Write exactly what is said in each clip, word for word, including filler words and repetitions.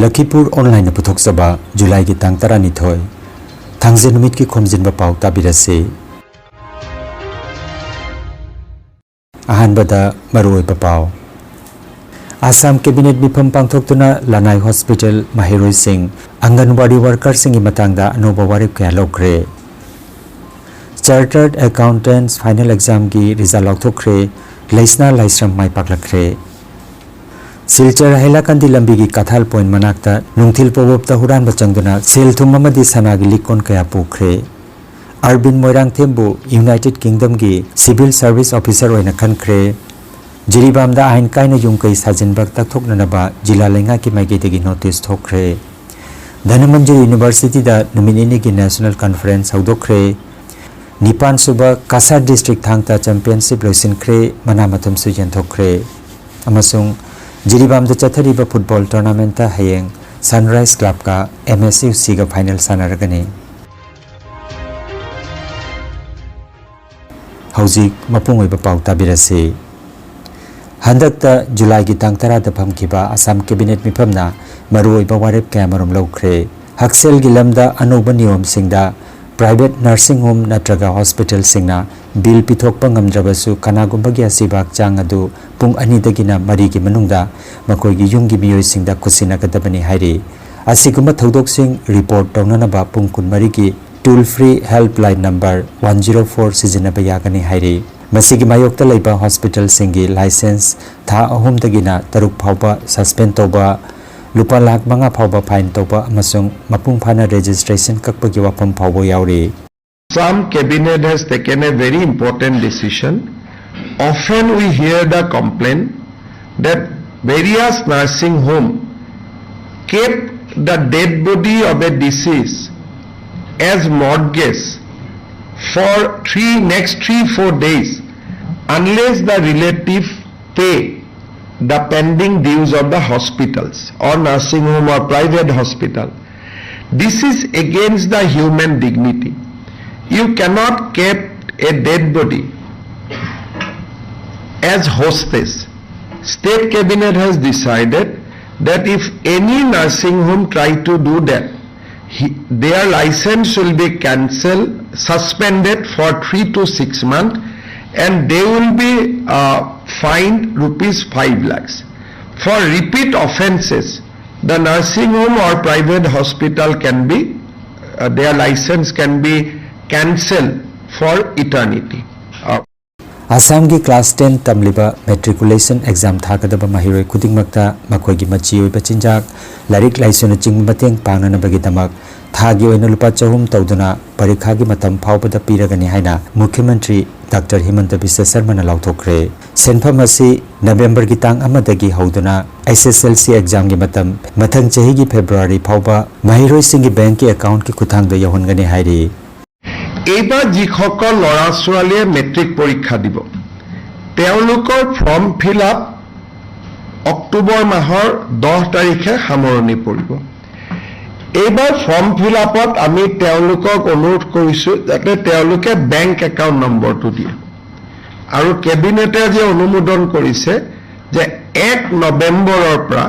ꯂꯈꯤꯄꯨꯔ ꯑꯣꯟꯂꯥꯏꯟꯅ ꯄꯨꯊꯣꯛꯆꯕ ꯖꯨꯂꯥꯏꯒꯤ ꯇꯥꯡ ꯇꯔꯥꯅꯤꯊꯣꯏ, ꯊꯥꯡꯖ ꯅꯨꯃꯤꯠꯀꯤ ꯈꯣꯝꯖꯤꯟꯕ ꯄꯥꯎ ꯇꯥꯕꯤꯔꯁꯤ꯫ ꯑꯍꯥꯟꯕꯗ ꯃꯔꯨꯑꯣꯏꯕ ꯄꯥꯎ꯫ ꯑꯁꯥꯝ ꯀꯦꯕꯤꯅꯦꯠ ꯃꯤꯐꯝ ꯄꯥꯡꯊꯣꯛꯇꯨꯅ ꯂꯅꯥꯏ ꯍꯣꯁꯄꯤꯇꯥꯜ, ꯃꯍꯩꯔꯣꯏꯁꯤꯡ, ꯑꯪꯒꯟꯋꯥꯗꯤ ꯋꯥꯔꯀꯔꯁꯤꯡꯒꯤ ꯃꯇꯥꯡꯗ ꯑꯅꯧꯕ ꯋꯥꯔꯦꯞ ꯀꯌꯥ ꯂꯧꯈ꯭ꯔꯦ꯫ ꯆꯥꯔꯇꯔꯗ ꯑꯦꯀꯥꯎꯟꯇꯦꯟꯁ ꯐꯥꯏꯅꯦꯜ ꯑꯦꯛꯖꯥꯝꯒꯤ ꯔꯤꯖꯜ ꯂꯥꯎꯊꯣꯛꯈ꯭ꯔꯦ꯫ ꯂꯩꯁꯅꯥ ꯂꯥꯏꯁ꯭ꯔꯝ ꯃꯥꯏ ꯄꯥꯛꯂꯛꯈ꯭ꯔꯦ꯫ ꯁꯤꯜꯆꯔ ꯍꯩꯂꯥꯀꯟꯗꯤ ꯂꯝꯕꯤꯒꯤ ꯀꯊꯥꯜ ꯄꯣꯏꯟ ꯃꯅꯥꯛꯇ ꯅꯨꯡꯊꯤꯜ ꯄꯣꯕꯣꯞꯇ ꯍꯨꯔꯥꯟꯕ ꯆꯪꯗꯨꯅ ꯁꯦꯜ ꯊꯨꯝ ꯑꯃꯗꯤ ꯁꯅꯥꯒꯤ ꯂꯤꯛ ꯀꯣꯟ ꯀꯌꯥ ꯄꯨꯈ꯭ꯔꯦ꯫ ꯑꯔꯕꯤꯟ ꯃꯣꯏꯔꯥꯡꯊꯦꯝꯕꯨ ꯌꯨꯅꯥꯏꯇꯦꯗ ꯀꯤꯡꯗꯝꯒꯤ ꯁꯤꯚꯤꯜ ꯁꯔꯚꯤꯁ ꯑꯣꯐꯤꯁꯔ ꯑꯣꯏꯅ ꯈꯟꯈ꯭ꯔꯦ꯫ ꯖꯤꯔꯤꯕꯥꯝꯗ ꯑꯥꯏꯟ ꯀꯥꯏꯅ ꯌꯨꯝ ꯀꯩ ꯁꯥꯖꯤꯟꯕ ꯇꯛꯊꯣꯛꯅꯅꯕ ꯖꯤꯂꯥ ꯂꯩꯉꯥꯛꯀꯤ ꯃꯥꯏꯀꯩꯗꯒꯤ ꯅꯣꯇꯤꯁ ꯊꯣꯛꯈ꯭ꯔꯦ꯫ ꯙꯅꯃꯟꯖꯨꯔꯤ ꯌꯨꯅꯤꯚꯔꯁꯤꯇꯤꯗ ꯅꯨꯃꯤꯠ ꯅꯤꯅꯤꯒꯤ ꯅꯦꯁꯅꯦꯜ ꯀꯟꯐꯔꯦꯟꯁ ꯍꯧꯗꯣꯛꯈ꯭ꯔꯦ꯫ ꯅꯤꯄꯥꯟ ꯁꯨꯕ ꯀꯁꯥꯔ ꯗꯤꯁꯇ꯭ꯔꯤꯛ ꯊꯥꯡ ꯇꯥ ꯆꯦꯝꯄꯤꯌꯟꯁꯤꯞ ꯂꯣꯏꯁꯤꯟꯈ꯭ꯔꯦ, ꯃꯅꯥ ꯃꯊꯨꯝꯁꯨ ꯌꯦꯟꯊꯣꯛꯈ꯭ꯔꯦ꯫ ꯑꯃꯁꯨꯡ ꯖꯤꯔꯤꯕꯥꯝꯗ ꯆꯠꯊꯔꯤꯕ ꯐꯨꯠꯕꯣꯜ ꯇꯣꯔꯅꯥꯃꯦꯟꯠꯇ ꯍꯌꯦꯡ ꯁꯟꯔꯥꯏꯖ ꯀ꯭ꯂꯕꯀ ꯑꯦꯝ ꯑꯦꯁ ꯌꯨ ꯁꯤꯒ ꯐꯥꯏꯅꯦꯜ ꯁꯥꯟꯅꯔꯒꯅꯤ꯫ ꯍꯧꯖꯤꯛ ꯃꯄꯨꯡ ꯑꯣꯏꯕ ꯄꯥꯎ ꯇꯥꯕꯤꯔꯁꯤ꯫ ꯍꯟꯗꯛꯇ ꯖꯨꯂꯥꯏꯒꯤ ꯇꯥꯡ ꯇꯔꯥꯗ ꯐꯝꯈꯤꯕ ꯑꯁꯥꯝ ꯀꯦꯕꯤꯅꯦꯠ ꯃꯤꯐꯝꯅ ꯃꯔꯨꯑꯣꯏꯕ ꯋꯥꯔꯦꯞ ꯀꯌꯥꯃꯔꯨꯝ ꯂꯧꯈ꯭ꯔꯦ꯫ ꯍꯛꯁꯦꯜꯒꯤ ꯂꯝꯗ ꯑꯅꯧꯕ ꯅꯤꯌꯣꯝꯁꯤꯡꯗ ꯄ꯭ꯔꯥꯏꯚꯦꯠ ꯅꯔꯁꯤꯡ ꯍꯣꯝ ꯅꯠꯇ꯭ꯔꯒ ꯍꯣꯁꯄꯤꯇꯥꯜꯁꯤꯡꯅ ꯕꯤꯜ ꯄꯤꯊꯣꯛꯄ ꯉꯝꯗ꯭ꯔꯕꯁꯨ ꯀꯅꯥꯒꯨꯝꯕꯒꯤ ꯑꯁꯤꯕ ꯍꯛꯆꯥꯡ ꯑꯗꯨ ꯄꯨꯡ ꯑꯅꯤꯗꯒꯤꯅ ꯃꯔꯤꯒꯤ ꯃꯅꯨꯡꯗ ꯃꯈꯣꯏꯒꯤ ꯌꯨꯝꯒꯤ ꯃꯤꯑꯣꯏꯁꯤꯡꯗ ꯈꯨꯠꯁꯤꯟꯅꯒꯗꯕꯅꯤ ꯍꯥꯏꯔꯤ꯫ ꯑꯁꯤꯒꯨꯝꯕ ꯊꯧꯗꯣꯛꯁꯤꯡ ꯔꯤꯄꯣꯔꯠ ꯇꯧꯅꯅꯕ ꯄꯨꯡ ꯀꯨꯟꯃꯔꯤꯒꯤ toll free helpline number one zero four ꯁꯤꯖꯤꯟꯅꯕ ꯌꯥꯒꯅꯤ ꯍꯥꯏꯔꯤ꯫ ꯃꯁꯤꯒꯤ ꯃꯥꯌꯣꯛꯇ ꯂꯩꯕ ꯍꯣꯁꯄꯤꯇꯥꯜꯁꯤꯡꯒꯤ ꯂꯥꯏꯁꯦꯟꯁ ꯊꯥ ꯑꯍꯨꯝꯗꯒꯤꯅ ꯇꯔꯨꯛ ꯐꯥꯎꯕ ꯁꯁꯄꯦꯟ ꯇꯧꯕ, ꯂꯨꯄꯥ ꯂꯥꯈ ꯃꯉꯥ ꯐꯥꯎꯕ ꯐꯥꯏꯟ ꯇꯧꯕ ꯑꯃꯁꯨꯡ ꯃꯄꯨꯡ ꯐꯥꯅ ꯔꯦꯖꯤꯁꯇ꯭ꯔꯦꯁꯟ ꯀꯛꯄꯒꯤ ꯋꯥꯐꯝ ꯐꯥꯎꯕ ꯌꯥꯎꯔꯤ꯫ Some cabinet has taken a very important decision. Often we hear the complaint that various nursing home kept the dead body of a deceased as mortgage for three, next three, four days, unless the relative pay the pending dues of the hospitals or nursing home or private hospital. This is against the human dignity. You cannot keep a dead body as hostage. State cabinet has decided that if any nursing home try to do that, he, their license will be cancelled, suspended for three to six months, and they will be uh, fined rupees five lakhs. For repeat offences, the nursing home or private hospital can be, uh, their license can be cancelled for eternity. Uh, ꯑꯁꯥꯝꯒꯤ class ten ꯇꯝꯂꯤꯕ matriculation exam ꯊꯥꯒꯗꯕ ꯃꯍꯩꯔꯣꯏ ꯈꯨꯗꯤꯡꯃꯛꯇ ꯃꯈꯣꯏꯒꯤ ꯃꯆꯤ ꯑꯣꯏꯕ ꯆꯤꯟꯖꯥꯛ, ꯂꯥꯏꯔꯤꯛ ꯂꯥꯏꯁꯨꯅꯆꯤꯡꯕ ꯃꯇꯦꯡ ꯄꯥꯡꯅꯅꯕꯒꯤꯗꯃꯛ ꯊꯥꯒꯤ ꯑꯣꯏꯅ ꯂꯨꯄꯥ ꯆꯍꯨꯝ ꯇꯧꯗꯨꯅ ꯄꯔꯤꯈꯥꯒꯤ ꯃꯇꯝ ꯐꯥꯎꯕꯗ ꯄꯤꯔꯒꯅꯤ ꯍꯥꯏꯅ ꯃꯨꯈ꯭ꯌ ꯃꯟꯇ꯭ꯔꯤ ꯗꯥꯛꯇꯔ ꯍꯤꯃꯟꯇ ꯕꯤꯁ꯭ꯋ ꯁꯔꯃꯅ ꯂꯥꯎꯊꯣꯛꯈ꯭ꯔꯦ꯫ ꯁꯦꯟꯐꯝ ꯑꯁꯤ ꯅꯕꯦꯝꯕꯔꯒꯤ ꯇꯥꯡ ꯑꯃꯗꯒꯤ ꯍꯧꯗꯨꯅ S S L C examꯒꯤ ꯃꯇꯝ ꯃꯊꯪ ꯆꯍꯤꯒꯤ ꯐꯦꯕ꯭ꯔꯨꯋꯥꯔꯤ ꯐꯥꯎꯕ ꯃꯍꯩꯔꯣꯏꯁꯤꯡꯒꯤ bankꯀꯤ accountꯀꯤ ꯈꯨꯠꯊꯥꯡꯗ ꯌꯧꯍꯟꯒꯅꯤ ꯍꯥꯏꯔꯤ꯫ এইবাৰ যিসকল ল'ৰা ছোৱালীয়ে মেট্ৰিক পৰীক্ষা দিব, তেওঁলোকৰ ফৰ্ম ফিল আপ অক্টোবৰ মাহৰ দহ তাৰিখে সামৰণি পৰিব। এইবাৰ ফৰ্ম ফিল আপত আমি তেওঁলোকক অনুৰোধ কৰিছোঁ যাতে তেওঁলোকে বেংক একাউণ্ট নম্বৰটো দিয়ে। আৰু কেবিনেটে আজি অনুমোদন কৰিছে যে এক নৱেম্বৰৰ পৰা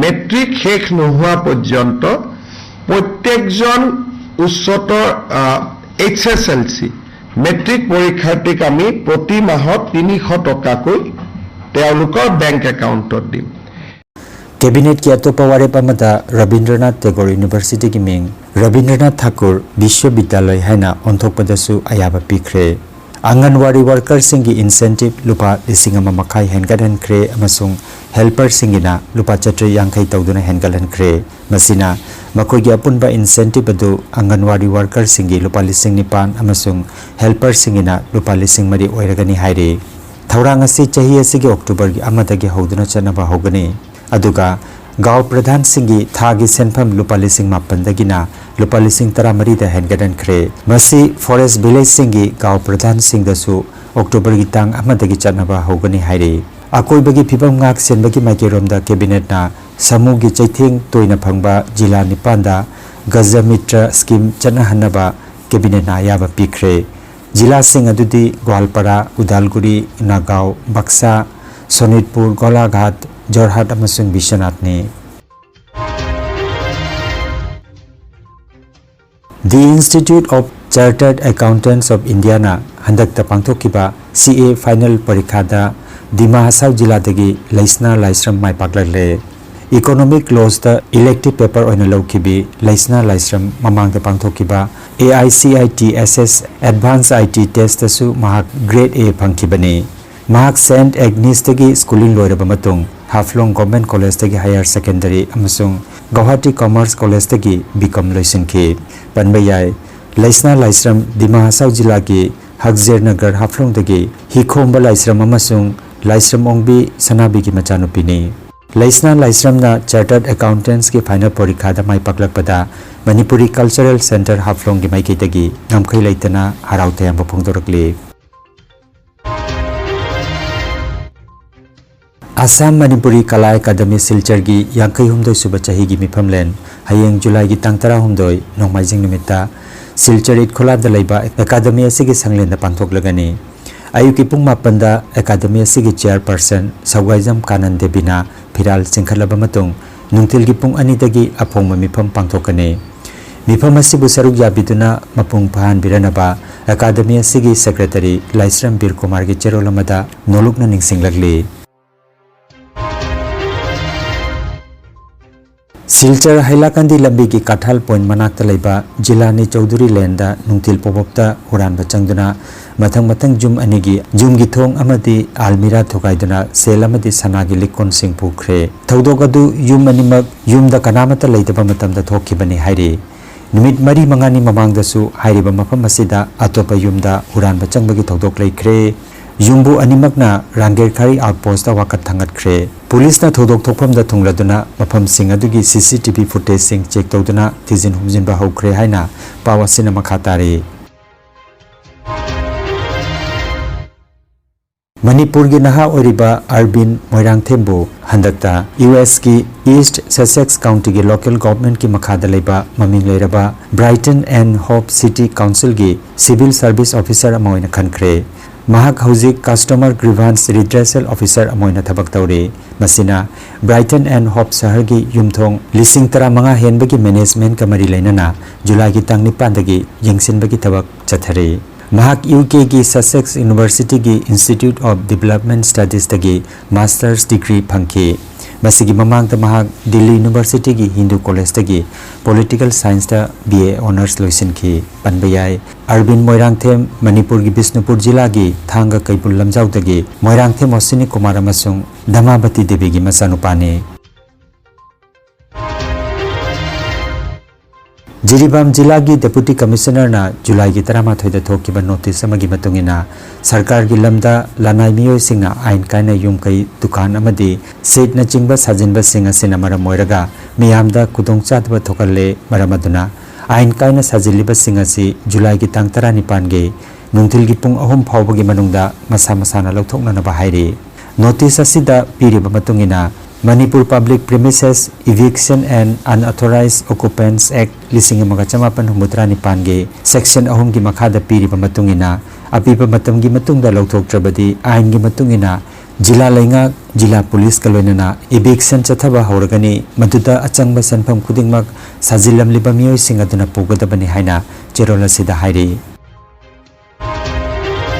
মেট্ৰিক শেষ নোহোৱা পৰ্যন্ত প্ৰত্যেকজন উচ্চতৰ এইচ এছ এল চি মেট্ৰিক পৰীক্ষাৰ্থীক আমি প্ৰতি মাহত তিনিশ টকাকৈ তেওঁলোকৰ বেংক একাউণ্টত দিম। Cabinetꯀꯤ ꯑꯇꯣꯞꯄ ꯋꯥꯔꯦꯞ ꯑꯃꯗ ꯔꯕꯤꯟꯗ꯭ꯔꯅꯥꯊ ꯇꯦꯒꯣꯔ Universityꯒꯤ ꯃꯤꯡ ꯔꯕꯤꯟꯗ꯭ꯔꯅꯥꯊ ꯊꯥꯀꯨꯔ ꯕꯤꯁ꯭ꯋꯕꯤꯗ꯭ꯌꯥꯂꯌ ꯍꯥꯏꯅ ꯑꯣꯟꯊꯣꯛꯄꯗꯁꯨ ꯑꯌꯥꯕ ꯄꯤꯈ꯭ꯔꯦ꯫ ꯑꯪꯒꯟꯋꯥꯔꯤ workerꯁꯤꯡꯒꯤ incentive ꯂꯨꯄꯥ ꯂꯤꯁꯤꯡ ꯑꯃ ꯃꯈꯥꯏ ꯍꯦꯟꯒꯠꯍꯟꯈ꯭ꯔꯦ ꯑꯃꯁꯨꯡ helperꯁꯤꯡꯒꯤꯅ ꯂꯨꯄꯥ ꯆꯥꯇ꯭ꯔꯦꯠ ꯌꯥꯡꯈꯩ ꯇꯧꯗꯨꯅ ꯍꯦꯟꯒꯠꯍꯟꯈ꯭ꯔꯦ꯫ ꯃꯁꯤꯅ ꯃꯈꯣꯏꯒꯤ ꯑꯄꯨꯟꯕ incentive ꯑꯗꯨ ꯑꯪꯒꯟꯋꯥꯔꯤ workerꯁꯤꯡꯒꯤ ꯂꯨꯄꯥ ꯂꯤꯁꯤꯡ ꯅꯤꯄꯥꯟ ꯑꯃꯁꯨꯡ helperꯁꯤꯡꯒꯤꯅ ꯂꯨꯄꯥ ꯂꯤꯁꯤꯡ ꯃꯔꯤ ꯑꯣꯏꯔꯒꯅꯤ ꯍꯥꯏꯔꯤ꯫ ꯊꯧꯔꯥꯡ ꯑꯁꯤ ꯆꯍꯤ ꯑꯁꯤꯒꯤ ꯑꯣꯛꯇꯣꯕꯔꯒꯤ ꯑꯃꯗꯒꯤ ꯍꯧꯗꯨꯅ ꯆꯠꯅꯕ ꯍꯧꯒꯅꯤ꯫ ꯑꯗꯨꯒ ꯒꯥꯎ ꯄ꯭ꯔꯙꯥꯟꯁꯤꯡꯒꯤ ꯊꯥꯒꯤ ꯁꯦꯟꯐꯝ ꯂꯨꯄꯥ ꯂꯤꯁꯤꯡ ꯃꯥꯄꯟꯗꯒꯤꯅ ꯂꯨꯄꯥ ꯂꯤꯁꯤꯡ ꯇꯔꯥꯃꯔꯤꯗ ꯍꯦꯟꯒꯠꯍꯟꯈ꯭ꯔꯦ꯫ ꯃꯁꯤ forest villageꯁꯤꯡꯒꯤ ꯒꯥꯎ ꯄ꯭ꯔꯙꯥꯟꯁꯤꯡꯗꯁꯨ ꯑꯣꯛꯇꯣꯕꯔꯒꯤ ꯇꯥꯡ ꯑꯃꯗꯒꯤ ꯆꯠꯅꯕ ꯍꯧꯒꯅꯤ ꯍꯥꯏꯔꯤ꯫ ꯑꯀꯣꯏꯕꯒꯤ ꯐꯤꯕꯝ ꯉꯥꯛ ꯁꯦꯟꯕꯒꯤ ꯃꯥꯏꯀꯩꯔꯣꯝꯗ cabinetꯅ ꯁꯥꯃꯨꯒꯤ ꯆꯩꯊꯦꯡ ꯇꯣꯏꯅ ꯐꯪꯕ ꯖꯤꯂꯥ ꯅꯤꯄꯥꯟꯗ ꯒꯖꯃꯤꯇ꯭ꯔ scheme ꯆꯠꯅꯍꯟꯅꯕ cabinetꯅ ꯑꯌꯥꯕ ꯄꯤꯈ꯭ꯔꯦ꯫ ꯖꯤꯂꯥꯁꯤꯡ ꯑꯗꯨꯗꯤ ꯒ꯭ꯋꯥꯜꯄꯥꯔꯥ, ꯎꯗꯥꯜꯒꯨꯔꯤ, ꯅꯥꯒꯥꯎ, ꯕꯛꯁꯥ, ꯁꯣꯅꯤꯠꯄꯨꯔ, ꯒꯣꯂꯥꯘꯥꯠ, ꯖꯣꯔꯍꯥꯠ ꯑꯃꯁꯨꯡ ꯕꯤꯁ꯭ꯋꯅꯥꯊꯅꯤ꯫ The Institute of Chartered Accountants of Indiaꯅ ꯍꯟꯗꯛꯇ ꯄꯥꯡꯊꯣꯛꯈꯤꯕ ꯁꯤ ꯑꯦ ꯐꯥꯏꯅꯦꯜ ꯄꯔꯤꯈꯥꯗ ꯗꯤꯃꯥ ꯍꯁꯥꯎ ꯖꯤꯂꯥꯗꯒꯤ ꯂꯩꯁꯅꯥ ꯂꯥꯏꯁ꯭ꯔꯝ ꯃꯥꯏ ꯄꯥꯛꯂꯛꯂꯦ꯫ Economic Lawsꯇ elective paper ꯑꯣꯏꯅ ꯂꯧꯈꯤꯕꯤ ꯂꯩꯁꯅꯥ ꯂꯥꯏꯁ꯭ꯔꯝ ꯃꯃꯥꯡꯗ ꯄꯥꯡꯊꯣꯛꯈꯤꯕ A I C I T S S Advanced I T Testꯇꯁꯨ ꯃꯍꯥꯛ Grade A ꯐꯪꯈꯤꯕꯅꯤ꯫ ꯃꯍꯥꯛ Saint Agnesꯇꯒꯤ schooling ꯂꯣꯏꯔꯕ ꯃꯇꯨꯡ ꯍꯥꯐꯂꯣꯡ Government Collegeꯇꯒꯤ Higher Secondary ꯑꯃꯁꯨꯡ ꯒꯧꯍꯥꯇꯤ Commerce Collegeꯇꯒꯤ B Com ꯂꯣꯏꯁꯤꯟꯈꯤ꯫ ꯄꯟꯕ ꯌꯥꯏ, ꯂꯩꯁꯅꯥ ꯂꯥꯏꯁ꯭ꯔꯝ ꯗꯤꯃꯥ ꯍꯁꯥꯎ ꯖꯤꯂꯥꯒꯤ ꯍꯛꯖꯦꯔ ꯅꯒꯔ ꯍꯥꯐꯂꯣꯡꯗꯒꯤ ꯍꯤꯈꯣꯝꯕ ꯂꯥꯏꯁ꯭ꯔꯝ ꯑꯃꯁꯨꯡ ꯂꯥꯏꯁ꯭ꯔꯝ ꯑꯣꯡꯕꯤ ꯁꯅꯥꯕꯤꯒꯤ ꯃꯆꯥꯅꯨꯄꯤꯅꯤ꯫ ꯂꯩꯁꯅꯥ ꯂꯥꯏꯁ꯭ꯔꯝꯅ Chartered Accountantsꯀꯤ final ꯄꯔꯤꯈꯥꯗ ꯃꯥꯏ ꯄꯥꯛꯂꯛꯄꯗ ꯃꯅꯤꯄꯨꯔꯤ Cultural Centre ꯍꯥꯐꯂꯣꯡꯒꯤ ꯃꯥꯏꯀꯩꯗꯒꯤ ꯉꯝꯈꯩ ꯂꯩꯇꯅ ꯍꯔꯥꯎ ꯇꯌꯥꯝꯕ ꯐꯣꯡꯗꯣꯔꯛꯂꯤ꯫ ꯑꯁꯥꯝ ꯃꯅꯤꯄꯨꯔꯤ ꯀꯂꯥ ꯑꯦꯀꯥꯗꯃꯤ ꯁꯤꯜꯆꯔꯒꯤ ꯌꯥꯡꯈꯩ ꯍꯨꯝꯗꯣꯏ ꯁꯨꯕ ꯆꯍꯤꯒꯤ ꯃꯤꯐꯝꯂꯦꯟ ꯍꯌꯦꯡ ꯖꯨꯂꯥꯏꯒꯤ ꯇꯥꯡ ꯇꯔꯥꯍꯨꯝꯗꯣꯏ ꯅꯣꯡꯃꯥꯏꯖꯤꯡ ꯅꯨꯃꯤꯠꯇ ꯁꯤꯜꯆꯔ ꯏꯠꯈꯣꯂꯥꯗ ꯂꯩꯕ ꯑꯦꯀꯥꯗꯃꯤ ꯑꯁꯤꯒꯤ ꯁꯪꯂꯦꯟꯗ ꯄꯥꯡꯊꯣꯛꯂꯒꯅꯤ꯫ ꯑꯌꯨꯛꯀꯤ ꯄꯨꯡ ꯃꯥꯄꯟꯗ ꯑꯦꯀꯥꯗꯃꯤ ꯑꯁꯤꯒꯤ chairperson ꯁꯧꯒꯥꯏꯖꯝ ꯀꯥꯅꯟ ꯗꯦꯕꯤꯅ ꯐꯤꯔꯥꯜ ꯆꯤꯡꯈꯠꯂꯕ ꯃꯇꯨꯡ ꯅꯨꯡꯊꯤꯜꯒꯤ ꯄꯨꯡ ꯑꯅꯤꯗꯒꯤ ꯑꯐꯣꯡꯕ ꯃꯤꯐꯝ ꯄꯥꯡꯊꯣꯛꯀꯅꯤ꯫ ꯃꯤꯐꯝ ꯑꯁꯤꯕꯨ ꯁꯔꯨꯛ ꯌꯥꯕꯤꯗꯨꯅ ꯃꯄꯨꯡ ꯐꯥꯍꯟꯕꯤꯔꯅꯕ ꯑꯦꯀꯥꯗꯃꯤ ꯑꯁꯤꯒꯤ secretary ꯂꯥꯏꯁ꯭ꯔꯝ ꯕꯤꯔ ꯀꯨꯃꯥꯔꯒꯤ ꯆꯦꯔꯣꯜ ꯑꯃꯗ ꯅꯣꯂꯨꯛꯅ ꯅꯤꯡꯁꯤꯡꯂꯛꯂꯤ꯫ ꯁꯤꯜꯆꯔ ꯍꯩꯂꯥꯀꯥꯟꯗꯤ ꯂꯝꯕꯤꯒꯤ ꯀꯊꯥꯜ point ꯃꯅꯥꯛꯇ ꯂꯩꯕ ꯖꯤꯂꯥꯅꯤ ꯆꯧꯙꯨꯔꯤ ꯂꯦꯟꯗ ꯅꯨꯡꯊꯤꯜ ꯄꯣꯄꯞꯇ ꯍꯨꯔꯥꯟꯕ ꯆꯪꯗꯨꯅ ꯃꯊꯪ ꯃꯊꯪ ꯌꯨꯝ ꯑꯅꯤꯒꯤ ꯌꯨꯝꯒꯤ ꯊꯣꯡ ꯑꯃꯗꯤ ꯑꯜꯃꯤꯔꯥ ꯊꯨꯒꯥꯏꯗꯨꯅ ꯁꯦꯜ ꯑꯃꯗꯤ ꯁꯅꯥꯒꯤ ꯂꯤꯛ ꯀꯣꯟꯁꯤꯡ ꯄꯨꯈ꯭ꯔꯦ꯫ ꯊꯧꯗꯣꯛ ꯑꯗꯨ ꯌꯨꯝ ꯑꯅꯤꯃꯛ ꯌꯨꯝꯗ ꯀꯅꯥꯃꯠꯇ ꯂꯩꯇꯕ ꯃꯇꯝꯗ ꯊꯣꯛꯈꯤꯕꯅꯤ ꯍꯥꯏꯔꯤ꯫ ꯅꯨꯃꯤꯠ ꯃꯔꯤ ꯃꯉꯥꯅꯤ ꯃꯃꯥꯡꯗꯁꯨ ꯍꯥꯏꯔꯤꯕ ꯃꯐꯝ ꯑꯁꯤꯗ ꯑꯇꯣꯞꯄ ꯌꯨꯝꯗ ꯍꯨꯔꯥꯟꯕ ꯆꯪꯕꯒꯤ ꯊꯧꯗꯣꯛ ꯂꯩꯈ꯭ꯔꯦ꯫ ꯌꯨꯝꯕꯨ ꯑꯅꯤꯃꯛꯅ ꯔꯥꯡꯒꯦꯔꯈꯥꯔꯤ outpostꯇ ꯋꯥꯀꯠ ꯊꯥꯡꯒꯠꯈ꯭ꯔꯦ꯫ ꯄꯨꯂꯤꯁꯅ ꯊꯧꯗꯣꯛ ꯊꯣꯛꯐꯝꯗ ꯊꯨꯡꯂꯗꯨꯅ ꯃꯐꯝꯁꯤꯡ ꯑꯗꯨꯒꯤ C C T V footageꯁꯤꯡ check ꯇꯧꯗꯨꯅ ꯊꯤꯖꯤꯟ ꯍꯨꯝꯖꯤꯟꯕ ꯍꯧꯈ꯭ꯔꯦ ꯍꯥꯏꯅ ꯄꯥꯎ ꯑꯁꯤꯅ ꯃꯈꯥ ꯇꯥꯔꯤ꯫ ꯃꯅꯤꯄꯨꯔꯒꯤ ꯅꯍꯥ ꯑꯣꯏꯔꯤꯕ ꯑꯔꯕꯤꯟ ꯃꯣꯏꯔꯥꯡꯊꯦꯝꯕꯨ ꯍꯟꯗꯛꯇ U Sꯀꯤ East Sussex Countyꯒꯤ local governmentꯀꯤ ꯃꯈꯥꯗ ꯂꯩꯕ ꯃꯃꯤꯡ ꯂꯩꯔꯕ Brighton and Hove City Councilꯒꯤ civil service officer ꯑꯃ ꯑꯣꯏꯅ ꯈꯟꯈ꯭ꯔꯦ꯫ ꯃꯍꯥꯛ ꯍꯧꯖꯤꯛ Customer Grievance Redressal Officer ꯑꯃ ꯑꯣꯏꯅ ꯊꯕꯛ ꯇꯧꯔꯤ꯫ ꯃꯁꯤꯅ Brighton and Hove ꯁꯍꯔꯒꯤ ꯌꯨꯝꯊꯣꯡ ꯂꯤꯁꯤꯡ ꯇꯔꯥꯃꯉꯥ ꯍꯦꯟꯕꯒꯤ managementꯀ ꯃꯔꯤ ꯂꯩꯅꯅ ꯖꯨꯂꯥꯏꯒꯤ ꯇꯥꯡ ꯅꯤꯄꯥꯟꯗꯒꯤ ꯌꯦꯡꯁꯤꯟꯕꯒꯤ ꯊꯕꯛ ꯆꯠꯊꯔꯤ꯫ ꯃꯍꯥꯛ UKꯒꯤ Sussex Universityꯒꯤ Institute of Development Studiesꯇꯒꯤ Master's degree ꯐꯪꯈꯤ꯫ ꯃꯁꯤꯒꯤ ꯃꯃꯥꯡꯗ ꯃꯍꯥꯛ Delhi Universityꯒꯤ Hindu Collegeꯇꯒꯤ Political Scienceꯇ BA Honours ꯂꯣꯏꯁꯤꯟꯈꯤ꯫ ꯄꯟꯕ ꯌꯥꯏ, ꯑꯔꯕꯤꯟ ꯃꯣꯏꯔꯥꯡꯊꯦꯝ ꯃꯅꯤꯄꯨꯔꯒꯤ ꯕꯤꯁꯅꯨꯄꯨꯔ ꯖꯤꯂꯥꯒꯤ ꯊꯥꯡꯒ ꯀꯩꯕꯨꯜ ꯂꯝꯖꯥꯎꯗꯒꯤ ꯃꯣꯏꯔꯥꯡꯊꯦꯝ ꯑꯣꯁꯤꯅꯤ ꯀꯨꯃꯥꯔ ꯑꯃꯁꯨꯡ ꯙꯃꯥꯕꯇꯤ ꯗꯦꯕꯤꯒꯤ ꯃꯆꯥꯅꯨꯄꯥꯅꯤ꯫ ꯖꯤꯔꯤꯕꯥꯝ ꯖꯤꯂꯥꯒꯤ Deputy Commissionerꯅ ꯖꯨꯂꯥꯏꯒꯤ ꯇꯔꯥꯃꯥꯊꯣꯏꯗ ꯊꯣꯛꯈꯤꯕ notice ꯑꯃꯒꯤ ꯃꯇꯨꯡ ꯏꯟꯅ, ꯁꯔꯀꯥꯔꯒꯤ ꯂꯝꯗ ꯂꯅꯥꯏ ꯃꯤꯑꯣꯏꯁꯤꯡꯅ ꯑꯥꯏꯟ ꯀꯥꯏꯅ ꯌꯨꯝ ꯀꯩ, ꯗꯨꯀꯥꯟ ꯑꯃꯗꯤ ꯁꯦꯠꯅꯆꯤꯡꯕ ꯁꯥꯖꯤꯟꯕꯁꯤꯡ ꯑꯁꯤꯅ ꯃꯔꯝ ꯑꯣꯏꯔꯒ ꯃꯤꯌꯥꯝꯗ ꯈꯨꯗꯣꯡꯆꯥꯗꯕ ꯊꯣꯛꯍꯜꯂꯦ꯫ ꯃꯔꯝ ꯑꯗꯨꯅ ꯑꯥꯏꯟ ꯀꯥꯏꯅ ꯁꯥꯖꯤꯜꯂꯤꯕꯁꯤꯡ ꯑꯁꯤ ꯖꯨꯂꯥꯏꯒꯤ ꯇꯥꯡ ꯇꯔꯥꯅꯤꯄꯥꯟꯒꯤ ꯅꯨꯡꯊꯤꯜꯒꯤ ꯄꯨꯡ ꯑꯍꯨꯝ ꯐꯥꯎꯕꯒꯤ ꯃꯅꯨꯡꯗ ꯃꯁꯥ ꯃꯁꯥꯅ ꯂꯧꯊꯣꯛꯅꯅꯕ ꯍꯥꯏꯔꯤ꯫ Notice ꯑꯁꯤꯗ ꯄꯤꯔꯤꯕ ꯃꯇꯨꯡ ꯏꯟꯅ, Manipur Public Premises Eviction and Unauthorized Occupants Act ꯂꯤꯁꯤꯡ ꯑꯃꯒ ꯆꯃꯥꯄꯟ ꯍꯨꯝꯐꯨꯇꯔꯥ ꯅꯤꯄꯥꯟꯒꯤ section ꯑꯍꯨꯝꯒꯤ ꯃꯈꯥꯗ ꯄꯤꯔꯤꯕ ꯃꯇꯨꯡ ꯏꯟꯅ, ꯑꯄꯤꯕ ꯃꯇꯝꯒꯤ ꯃꯇꯨꯡꯗ ꯂꯧꯊꯣꯛꯇ꯭ꯔꯕꯗꯤ, ꯑꯥꯏꯟꯒꯤ ꯃꯇꯨꯡ ꯏꯟꯅ ꯖꯤꯂꯥ ꯂꯩꯉꯥꯛ, ꯖꯤꯂꯥ ꯄꯨꯂꯤꯁꯀ ꯂꯣꯏꯅꯅ eviction ꯆꯠꯊꯕ ꯍꯧꯔꯒꯅꯤ꯫ ꯃꯗꯨꯗ ꯑꯆꯪꯕ ꯁꯦꯟꯐꯝ ꯈꯨꯗꯤꯡꯃꯛ ꯁꯥꯖꯤꯜꯂꯝꯂꯤꯕ ꯃꯤꯑꯣꯏꯁꯤꯡ ꯑꯗꯨꯅ ꯄꯨꯒꯗꯕꯅꯤ ꯍꯥꯏꯅ ꯆꯦꯔꯣꯜ ꯑꯁꯤꯗ ꯍꯥꯏꯔꯤ꯫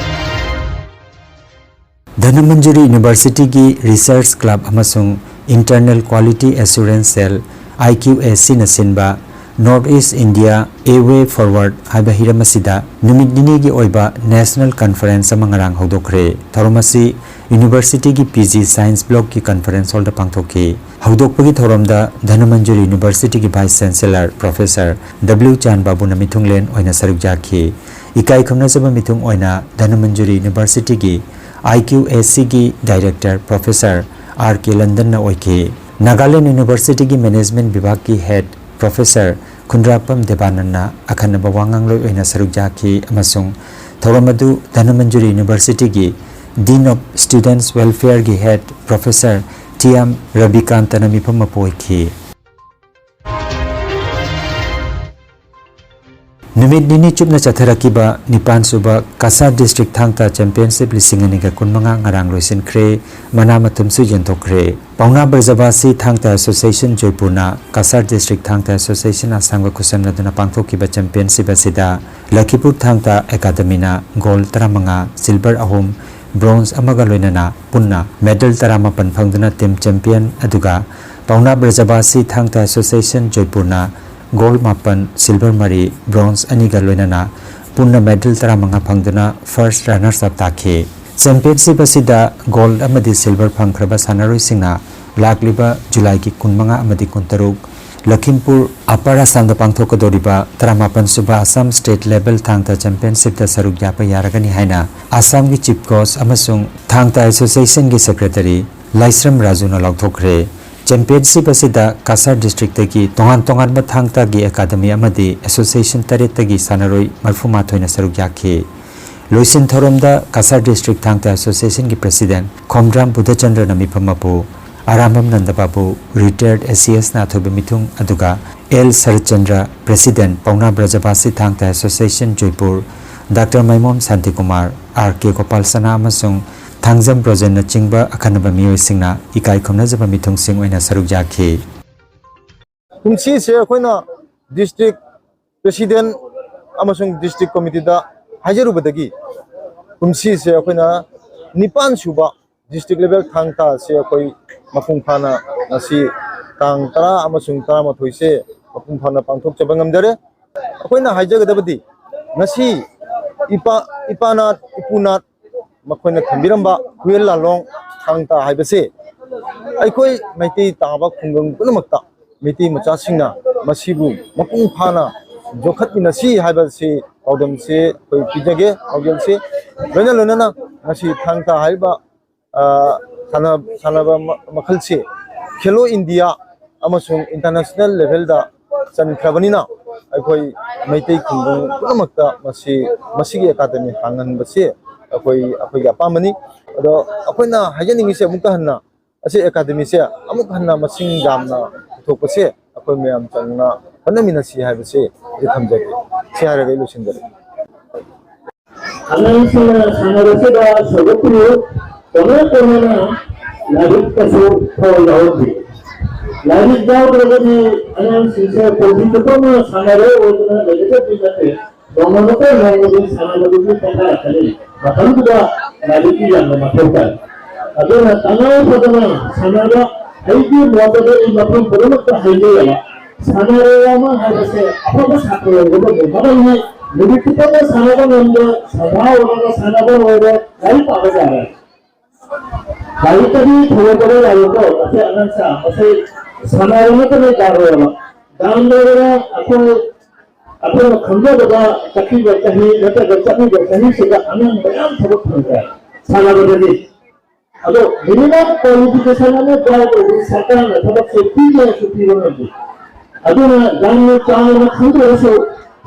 ꯙꯅꯃꯟꯖꯨꯔꯤ Universityꯒꯤ Research Club ꯑꯃꯁꯨꯡ Internal Quality Assurance Cell, IQACꯅ ꯁꯤꯟꯕ North East India A Way Forward ꯍꯥꯏꯕ ꯍꯤꯔꯝ ꯑꯁꯤꯗ ꯅꯨꯃꯤꯠ ꯅꯤꯅꯤꯒꯤ ꯑꯣꯏꯕ National Conference ꯑꯃ ꯉꯔꯥꯡ ꯍꯧꯗꯣꯛꯈ꯭ꯔꯦ꯫ ꯊꯧꯔꯝ ꯑꯁꯤ Universityꯒꯤ PG Science Blockꯀꯤ Conference Hallꯗ ꯄꯥꯡꯊꯣꯛꯈꯤ꯫ ꯍꯧꯗꯣꯛꯄꯒꯤ ꯊꯧꯔꯝꯗ Dhanamanjuri Universityꯒꯤ Vice Chancellor Professor W ꯆꯥꯟ ꯕꯥꯕꯨꯅ ꯃꯤꯊꯨꯡꯂꯦꯟ ꯑꯣꯏꯅ ꯁꯔꯨꯛ ꯌꯥꯈꯤ꯫ ꯏꯀꯥꯏ ꯈꯨꯝꯅꯖꯕ ꯃꯤꯊꯨꯡ ꯑꯣꯏꯅ Dhanamanjuri Universityꯒꯤ IQACꯒꯤ Director Professor R K ꯂꯟꯗꯟꯅ ꯑꯣꯏꯈꯤ꯫ Nagaland Universityꯒꯤ Management ꯕꯤꯚꯥꯒꯀꯤ Head Professor ꯈꯨꯟꯗ꯭ꯔꯥꯛꯄꯝ ꯗꯦꯕꯥꯅꯟꯅ ꯑꯈꯟꯅꯕ ꯋꯥꯉꯥꯡꯂꯣꯏ ꯑꯣꯏꯅ ꯁꯔꯨꯛ ꯌꯥꯈꯤ ꯑꯃꯁꯨꯡ ꯊꯧꯔꯝ ꯑꯗꯨ Dhanamanjuri Universityꯒꯤ Dean of Students Welfareꯒꯤ Head Professor T M ꯔꯕꯤꯀꯥꯟꯇꯅ ꯃꯤꯐꯝ ꯃꯄꯨ ꯑꯣꯏꯈꯤ꯫ ꯅꯨꯃꯤꯠ ꯅꯤꯅꯤ ꯆꯨꯞꯅ ꯆꯠꯊꯔꯛꯈꯤꯕ ꯅꯤꯄꯥꯟ ꯁꯨꯕ ꯀꯁꯥꯔ ꯗꯤꯁꯇ꯭ꯔꯤꯛ ꯊꯥꯡ ꯇꯥ ꯆꯦꯝꯄꯤꯌꯟꯁꯤꯞ ꯂꯤꯁꯤꯡ ꯑꯅꯤꯒ ꯀꯨꯟꯃꯉꯥ ꯉꯔꯥꯡ ꯂꯣꯏꯁꯤꯟꯈ꯭ꯔꯦ꯫ ꯃꯅꯥ ꯃꯊꯨꯝꯁꯨ ꯌꯦꯟꯊꯣꯛꯈ꯭ꯔꯦ꯫ ꯄꯥꯎꯅꯥ ꯕ꯭ꯔꯖꯕꯥꯁꯤ ꯊꯥꯡ ꯇꯥ ꯑꯦꯁꯣꯁꯤꯌꯦꯁꯟ ꯖꯣꯏꯄꯨꯔꯅ ꯀꯁꯥꯔ ꯗꯤꯁꯇ꯭ꯔꯤꯛ ꯊꯥꯡ ꯇꯥ ꯑꯦꯁꯣꯁꯤꯌꯦꯁꯟ ꯑꯁꯥꯝꯒ ꯈꯨꯠꯁꯝꯅꯗꯨꯅ ꯄꯥꯡꯊꯣꯛꯈꯤꯕ ꯆꯦꯝꯄꯤꯌꯟꯁꯤꯞ ꯑꯁꯤꯗ ꯂꯈꯤꯄꯨꯔ ꯊꯥꯡ ꯇꯥ ꯑꯦꯀꯥꯗꯃꯤꯅ ꯒꯣꯜꯗ ꯇꯔꯥꯃꯉꯥ, ꯁꯤꯜꯚꯔ ꯑꯍꯨꯝ, ꯕ꯭ꯔꯣꯟꯖ ꯑꯃꯒ ꯂꯣꯏꯅꯅ ꯄꯨꯟꯅ ꯃꯦꯗꯜ ꯇꯔꯥꯃꯥꯄꯟ ꯐꯪꯗꯨꯅ ꯇꯤꯝ ꯆꯦꯝꯄꯤꯌꯟ, ꯑꯗꯨꯒ ꯄꯥꯎꯅꯥ ꯕ꯭ꯔꯖꯕꯥꯁꯤ ꯊꯥꯡ ꯇꯥ ꯑꯦꯁꯣꯁꯤꯌꯦꯁꯟ ꯖꯣꯏꯄꯨꯔꯅ ꯒꯣꯜꯗ ꯃꯥꯄꯟ, ꯁꯤꯜꯚꯔ ꯃꯔꯤ, ꯕ꯭ꯔꯣꯟꯖ ꯑꯅꯤꯒ ꯂꯣꯏꯅꯅ ꯄꯨꯟꯅ ꯃꯦꯗꯜ ꯇꯔꯥꯃꯉꯥ ꯐꯪꯗꯨꯅ ꯐꯥꯔꯁ ꯔꯅꯔꯁ ꯑꯞ ꯇꯥꯈꯤ꯫ ꯆꯦꯝꯄꯤꯌꯟꯁꯤꯞ ꯑꯁꯤꯗ ꯒꯣꯜꯗ ꯑꯃꯗꯤ ꯁꯤꯜꯚꯔ ꯐꯪꯈ꯭ꯔꯕ ꯁꯥꯟꯅꯔꯣꯏꯁꯤꯡꯅ ꯂꯥꯛꯂꯤꯕ ꯖꯨꯂꯥꯏꯒꯤ ꯀꯨꯟꯃꯉꯥ ꯑꯃꯗꯤ ꯀꯨꯟꯇꯔꯨꯛ ꯂꯈꯤꯝꯄꯨꯔ, ꯑꯄꯔ ꯑꯁꯥꯝꯗ ꯄꯥꯡꯊꯣꯛꯀꯗꯧꯔꯤꯕ ꯇꯔꯥꯃꯥꯄꯟ ꯁꯨꯕ ꯑꯁꯥꯝ ꯁ꯭ꯇꯦꯠ ꯂꯦꯚꯦꯜ ꯊꯥꯡ ꯇꯥ ꯆꯦꯝꯄꯤꯌꯟꯁꯤꯞꯇ ꯁꯔꯨꯛ ꯌꯥꯕ ꯌꯥꯔꯒꯅꯤ ꯍꯥꯏꯅ ꯑꯁꯥꯝꯒꯤ ꯆꯤꯐ ꯀꯣꯆ ꯑꯃꯁꯨꯡ ꯊꯥꯡ ꯇꯥ ꯑꯦꯁꯣꯁꯤꯌꯦꯁꯟꯒꯤ ꯁꯦꯀ꯭ꯔꯦꯇꯔꯤ ꯂꯥꯏꯁ꯭ꯔꯝ ꯔꯥꯖꯨꯅ ꯂꯥꯎꯊꯣꯛꯈ꯭ꯔꯦ꯫ ꯆꯦꯝꯄꯤꯌꯟꯁꯤꯞ ꯑꯁꯤꯗ ꯀꯁꯥꯔ ꯗꯤꯁꯇ꯭ꯔꯤꯛꯇꯒꯤ ꯇꯣꯉꯥꯟ ꯇꯣꯉꯥꯟꯕ ꯊꯥꯡ ꯇꯥꯒꯤ ꯑꯦꯀꯥꯗꯃꯤ ꯑꯃꯗꯤ ꯑꯦꯁꯣꯁꯤꯌꯦꯁꯟ ꯇꯔꯦꯠꯇꯒꯤ ꯁꯥꯟꯅꯔꯣꯏ ꯃꯔꯤꯐꯨ ꯃꯥꯊꯣꯏꯅ ꯁꯔꯨꯛ ꯌꯥꯈꯤ꯫ ꯂꯣꯏꯁꯤꯟ ꯊꯧꯔꯝꯗ ꯀꯁꯥꯔ ꯗꯤꯁꯇ꯭ꯔꯤꯛ ꯊꯥꯡ ꯇꯥ ꯑꯦꯁꯣꯁꯤꯌꯦꯁꯟꯒꯤ ꯄ꯭ꯔꯦꯁꯤꯗꯦꯟꯠ ꯈꯣꯝꯗ꯭ꯔꯥꯝ ꯕꯨꯙꯆꯟꯗ꯭ꯔꯅ ꯃꯤꯐꯝ ꯃꯄꯨ, ꯑꯔꯥꯝꯕꯝ ꯅꯟꯗꯕꯥꯕꯨ, ꯔꯤꯇꯥꯌꯔꯗ ꯑꯦꯁꯤꯑꯦꯁꯅ ꯑꯊꯣꯏꯕ ꯃꯤꯊꯨꯡ, ꯑꯗꯨꯒ ꯑꯦꯜ ꯁꯔꯠꯆꯟꯗ꯭ꯔ, ꯄ꯭ꯔꯦꯁꯤꯗꯦꯟꯠ, ꯄꯥꯎꯅꯥ ꯕ꯭ꯔꯖꯕꯥꯁꯤ ꯊꯥꯡ ꯇꯥ association Jaipur, doctor ꯃꯥꯏꯃꯣꯝ Shantikumar, R ꯀꯦ ꯒꯣꯄꯥꯜ ꯁꯅꯥ ꯑꯃꯁꯨꯡ ꯊꯥꯡꯖꯝ ꯕ꯭ꯔꯣꯖꯦꯟꯅꯆꯤꯡꯕ ꯑꯈꯟꯅꯕ ꯃꯤꯑꯣꯏꯁꯤꯡꯅ ꯏꯀꯥꯏ ꯈꯨꯝꯅꯖꯕ ꯃꯤꯊꯨꯡꯁꯤꯡ ꯑꯣꯏꯅ ꯁꯔꯨꯛ ꯌꯥꯈꯤ꯫ ꯀꯨꯝꯁꯤꯁꯦ ꯑꯩꯈꯣꯏꯅ ꯗꯤꯁꯇ꯭ꯔꯤꯛ ꯄ꯭ꯔꯦꯁꯤꯗꯦꯟꯠ ꯑꯃꯁꯨꯡ ꯗꯤꯁꯇ꯭ꯔꯤꯛ ꯀꯣꯃꯤꯇꯤꯗ ꯍꯥꯏꯖꯔꯨꯕꯗꯒꯤ, ꯀꯨꯝꯁꯤꯁꯦ ꯑꯩꯈꯣꯏꯅ ꯅꯤꯄꯥꯟ ꯁꯨꯕ ꯗꯤꯁꯇ꯭ꯔꯤꯛ ꯂꯦꯚꯦꯜ ꯊꯥꯡ ꯇꯥ ꯑꯁꯤ ꯑꯩꯈꯣꯏ ꯃꯄꯨꯡ ꯐꯥꯅ ꯉꯁꯤ ꯇꯥꯡ ꯇꯔꯥ ꯑꯃꯁꯨꯡ ꯇꯔꯥꯃꯥꯊꯣꯏꯁꯦ ꯃꯄꯨꯡ ꯐꯥꯅ ꯄꯥꯡꯊꯣꯛꯆꯕ ꯉꯝꯖꯔꯦ꯫ ꯑꯩꯈꯣꯏꯅ ꯍꯥꯏꯖꯒꯗꯕꯗꯤ, ꯉꯁꯤ ꯏꯄꯥ, ꯏꯄꯥꯅꯥꯠ, ꯏꯄꯨꯅꯥꯠ ꯃꯈꯣꯏꯅ ꯊꯝꯕꯤꯔꯝꯕ ꯍꯨꯌꯦꯟ ꯂꯥꯂꯣꯡ ꯊꯥꯡ ꯇꯥ ꯍꯥꯏꯕꯁꯦ ꯑꯩꯈꯣꯏ ꯃꯩꯇꯩ ꯇꯥꯕ ꯈꯨꯡꯒꯪ ꯄꯨꯝꯅꯃꯛꯇ ꯃꯩꯇꯩ ꯃꯆꯥꯁꯤꯡꯅ ꯃꯁꯤꯕꯨ ꯃꯄꯨꯡ ꯐꯥꯅ ꯌꯣꯛꯈꯠꯃꯤꯟꯅꯁꯤ ꯍꯥꯏꯕꯁꯤ ꯄꯥꯎꯗꯝꯁꯤ ꯑꯩꯈꯣꯏ ꯄꯤꯖꯒꯦ꯫ ꯄꯥꯎꯖꯦꯜꯁꯤ ꯂꯣꯏꯅ ꯂꯣꯏꯅꯅ ꯉꯁꯤ ꯊꯥꯡ ꯇꯥ ꯍꯥꯏꯔꯤꯕ, ꯑ, ꯁꯥꯟꯅ-, ꯁꯥꯟꯅꯕ ꯃ-, ꯃꯈꯜꯁꯤ ꯈꯦꯂꯣ ꯏꯟꯗꯤꯌꯥ ꯑꯃꯁꯨꯡ ꯏꯟꯇꯔꯅꯦꯁꯅꯦꯜ ꯂꯦꯚꯦꯜꯗ ꯆꯟꯈ꯭ꯔꯕꯅꯤꯅ, ꯑꯩꯈꯣꯏ ꯃꯩꯇꯩ ꯈꯨꯡꯒꯪ ꯄꯨꯝꯅꯃꯛꯇ ꯃꯁꯤ, ꯃꯁꯤꯒꯤ ꯑꯦꯀꯥꯗꯃꯤ ꯍꯥꯡꯍꯟꯕꯁꯤ ꯑꯩꯈꯣꯏ, ꯑꯩꯈꯣꯏꯒꯤ ꯑꯄꯥꯝꯕꯅꯤ꯫ ꯑꯗꯣ ꯑꯩꯈꯣꯏꯅ ꯍꯥꯏꯖꯅꯤꯡꯉꯤꯁꯦ, ꯑꯃꯨꯛꯀ ꯍꯟꯅ ꯑꯁꯤ ꯑꯦꯀꯥꯗꯃꯤꯁꯦ ꯑꯃꯨꯛ ꯍꯟꯅ ꯃꯁꯤꯡ ꯌꯥꯝꯅ ꯄꯨꯊꯣꯛꯄꯁꯦ ꯑꯩꯈꯣꯏ ꯃꯌꯥꯝ ꯆꯪꯅ ꯍꯣꯠꯅꯃꯤꯟꯅꯁꯤ ꯍꯥꯏꯕꯁꯤ ꯑꯩ ꯊꯝꯖꯒꯦ꯫ ꯁꯤ ꯍꯥꯏꯔꯒ ꯑꯩ ꯂꯣꯏꯁꯤꯟꯖꯔꯒꯦ꯫ ꯑꯉꯥꯡꯁꯤꯡꯅ ꯁꯥꯟꯅꯕꯁꯤꯗ ꯁꯧꯒꯠꯄꯤꯌꯨ꯫ ꯀꯣꯟꯅ ꯀꯣꯟꯅꯅ ꯂꯥꯏꯔꯤꯛꯇꯁꯨ ꯊꯋꯥꯏ ꯌꯥꯎꯍꯟꯕꯤꯌꯨ꯫ ꯂꯥꯏꯔꯤꯛ ꯌꯥꯎꯗ꯭ꯔꯒꯗꯤ ꯑꯉꯥꯡꯁꯤꯡꯁꯦ ꯄꯨꯟꯁꯤ ꯆꯨꯞꯄ ꯑꯃ ꯁꯥꯟꯅꯔꯣꯏ ꯑꯣꯏꯗꯅ ꯂꯩꯒꯗꯕꯗꯤ ꯅꯠꯇꯦ꯫ ꯅꯣꯡꯃ ꯅꯠꯇ꯭ꯔ ꯅꯣꯡꯃꯗꯤ ꯁꯥꯟꯅꯕꯗꯨꯒꯤ ꯗꯔꯀꯥꯔ ꯂꯥꯛꯀꯅꯤ꯫ ꯃꯇꯝꯗꯨꯗ ꯂꯥꯏꯔꯤꯛꯀꯤ ꯌꯥꯝꯅ ꯃꯊꯧ ꯇꯥꯏ꯫ ꯑꯗꯨꯅ ꯇꯉꯥꯏ ꯐꯗꯅ ꯁꯥꯟꯅꯕ, ꯑꯩꯒꯤ ꯃꯣꯠꯇꯗꯤ ꯑꯩ ꯃꯐꯝ ꯄꯨꯝꯅꯃꯛꯇ ꯍꯥꯏꯖꯩꯑꯕ, ꯁꯥꯟꯅꯔꯣꯏ ꯑꯃ ꯍꯥꯏꯕꯁꯦ ꯑꯐꯕ ꯁꯥꯇ꯭ꯔ ꯑꯣꯏꯒꯗꯕꯅꯤ꯫ ꯃꯔꯝꯗꯤ ꯅꯨꯃꯤꯠ ꯆꯨꯞꯄ ꯑꯃ ꯁꯥꯟꯅꯕ ꯉꯝꯗꯦ, ꯁꯚꯥ ꯑꯣꯏꯔꯒ ꯁꯥꯟꯅꯕ ꯑꯣꯏꯔꯦ, ꯂꯥꯏꯔꯤꯛ ꯄꯥꯕ ꯌꯥꯔꯦ꯫ ꯂꯥꯏꯔꯤꯛꯇꯗꯤ ꯊꯧꯑꯣꯏꯗꯕ ꯌꯥꯔꯣꯏꯀꯣ꯫ ꯃꯁꯤ ꯑꯉꯥꯡꯁꯥ, ꯃꯁꯤ ꯁꯥꯟꯅꯕ ꯅꯠꯇꯅ ꯌꯥꯔꯣꯏꯕ꯫ ꯗꯥꯝ ꯂꯣꯏꯔꯒ ꯑꯩꯈꯣꯏ, ꯑꯩꯈꯣꯏꯅ ꯈꯪꯖꯕꯗ ꯆꯠꯈꯤꯕ ꯆꯍꯤ ꯅꯠꯇ꯭ꯔꯒ ꯆꯠꯂꯤꯕ ꯆꯍꯤꯁꯤꯗ ꯑꯉꯥꯡ ꯃꯌꯥꯝ ꯊꯕꯛ ꯐꯪꯈ꯭ꯔꯦ ꯁꯥꯟꯅꯕꯗꯗꯤ꯫ ꯑꯗꯣ minimum qualification ꯑꯃ ꯌꯥꯎꯗ꯭ꯔꯗꯤ ꯁꯔꯀꯥꯔꯅ ꯊꯕꯛꯁꯦ ꯄꯤꯒꯦ ꯍꯥꯏꯔꯁꯨ ꯄꯤꯕ ꯉꯝꯗꯦ꯫ ꯑꯗꯨꯅ ꯌꯥꯝꯅ ꯆꯥꯎꯅ ꯈꯪꯗ꯭ꯔꯒꯁꯨ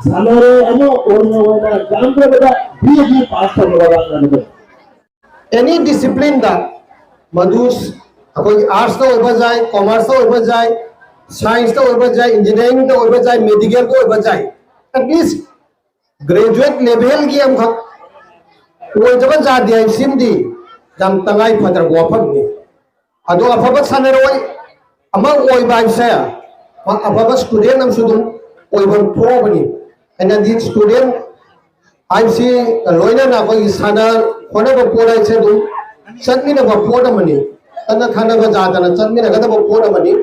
ꯁꯥꯟꯅꯔꯣꯏ ꯑꯃ ꯑꯣꯏꯅ ꯑꯣꯏꯅ ꯌꯥꯝꯗ꯭ꯔꯕꯗ B A D pass ꯇꯧꯅꯕ ꯂꯥꯛꯅꯕꯗꯣ꯫ ꯑꯦꯅꯤ ꯗꯤꯁꯤꯄ꯭ꯂꯤꯟꯗ, ꯃꯗꯨ ꯑꯩꯈꯣꯏꯒꯤ ꯑꯥꯔꯠꯁꯇ ꯑꯣꯏꯕ ꯌꯥꯏ, ꯀꯣꯃꯔꯁꯇ ꯑꯣꯏꯕ ꯌꯥꯏ, ꯁꯥꯏꯟꯁꯇ ꯑꯣꯏꯕ ꯌꯥꯏ, ꯏꯟꯖꯤꯅꯤꯌꯥꯔꯤꯡꯗ ꯑꯣꯏꯕ ꯌꯥꯏ, ꯃꯦꯗꯤꯀꯦꯜꯗ ꯑꯣꯏꯕ ꯌꯥꯏ, at least graduate levelꯒꯤ ꯑꯃꯈꯛ ꯑꯣꯏꯗꯕ ꯌꯥꯗꯦ ꯍꯥꯏꯕꯁꯤꯃꯗꯤ ꯌꯥꯝ ꯇꯉꯥꯏ ꯐꯗ꯭ꯔꯕ ꯋꯥꯐꯝꯅꯤ꯫ ꯑꯗꯣ ꯑꯐꯕ ꯁꯥꯟꯅꯔꯣꯏ ꯑꯃ ꯑꯣꯏꯕ ꯍꯥꯏꯕꯁꯦ ꯑꯐꯕ ꯁ꯭ꯇꯨꯗꯦꯟ ꯑꯃꯁꯨ ꯑꯗꯨꯝ ꯑꯣꯏꯐꯝ ꯊꯣꯛꯑꯕꯅꯤ꯫ ꯍꯥꯏꯅꯗꯤ ꯁ꯭ꯇꯨꯗꯦꯟ ꯍꯥꯏꯕꯁꯤ ꯂꯣꯏꯅꯅ ꯑꯩꯈꯣꯏꯒꯤ ꯁꯥꯟꯅ ꯈꯣꯠꯅꯕ ꯄꯣꯠ ꯍꯥꯏꯁꯦ ꯑꯗꯨꯝ ꯆꯠꯃꯤꯟꯅꯕ ꯄꯣꯠ ꯑꯃꯅꯤ꯫ ꯈꯠꯅ ꯈꯠꯅꯕ ꯌꯥꯗꯅ ꯆꯠꯃꯤꯟꯅꯒꯗꯕ ꯄꯣꯠ ꯑꯃꯅꯤ꯫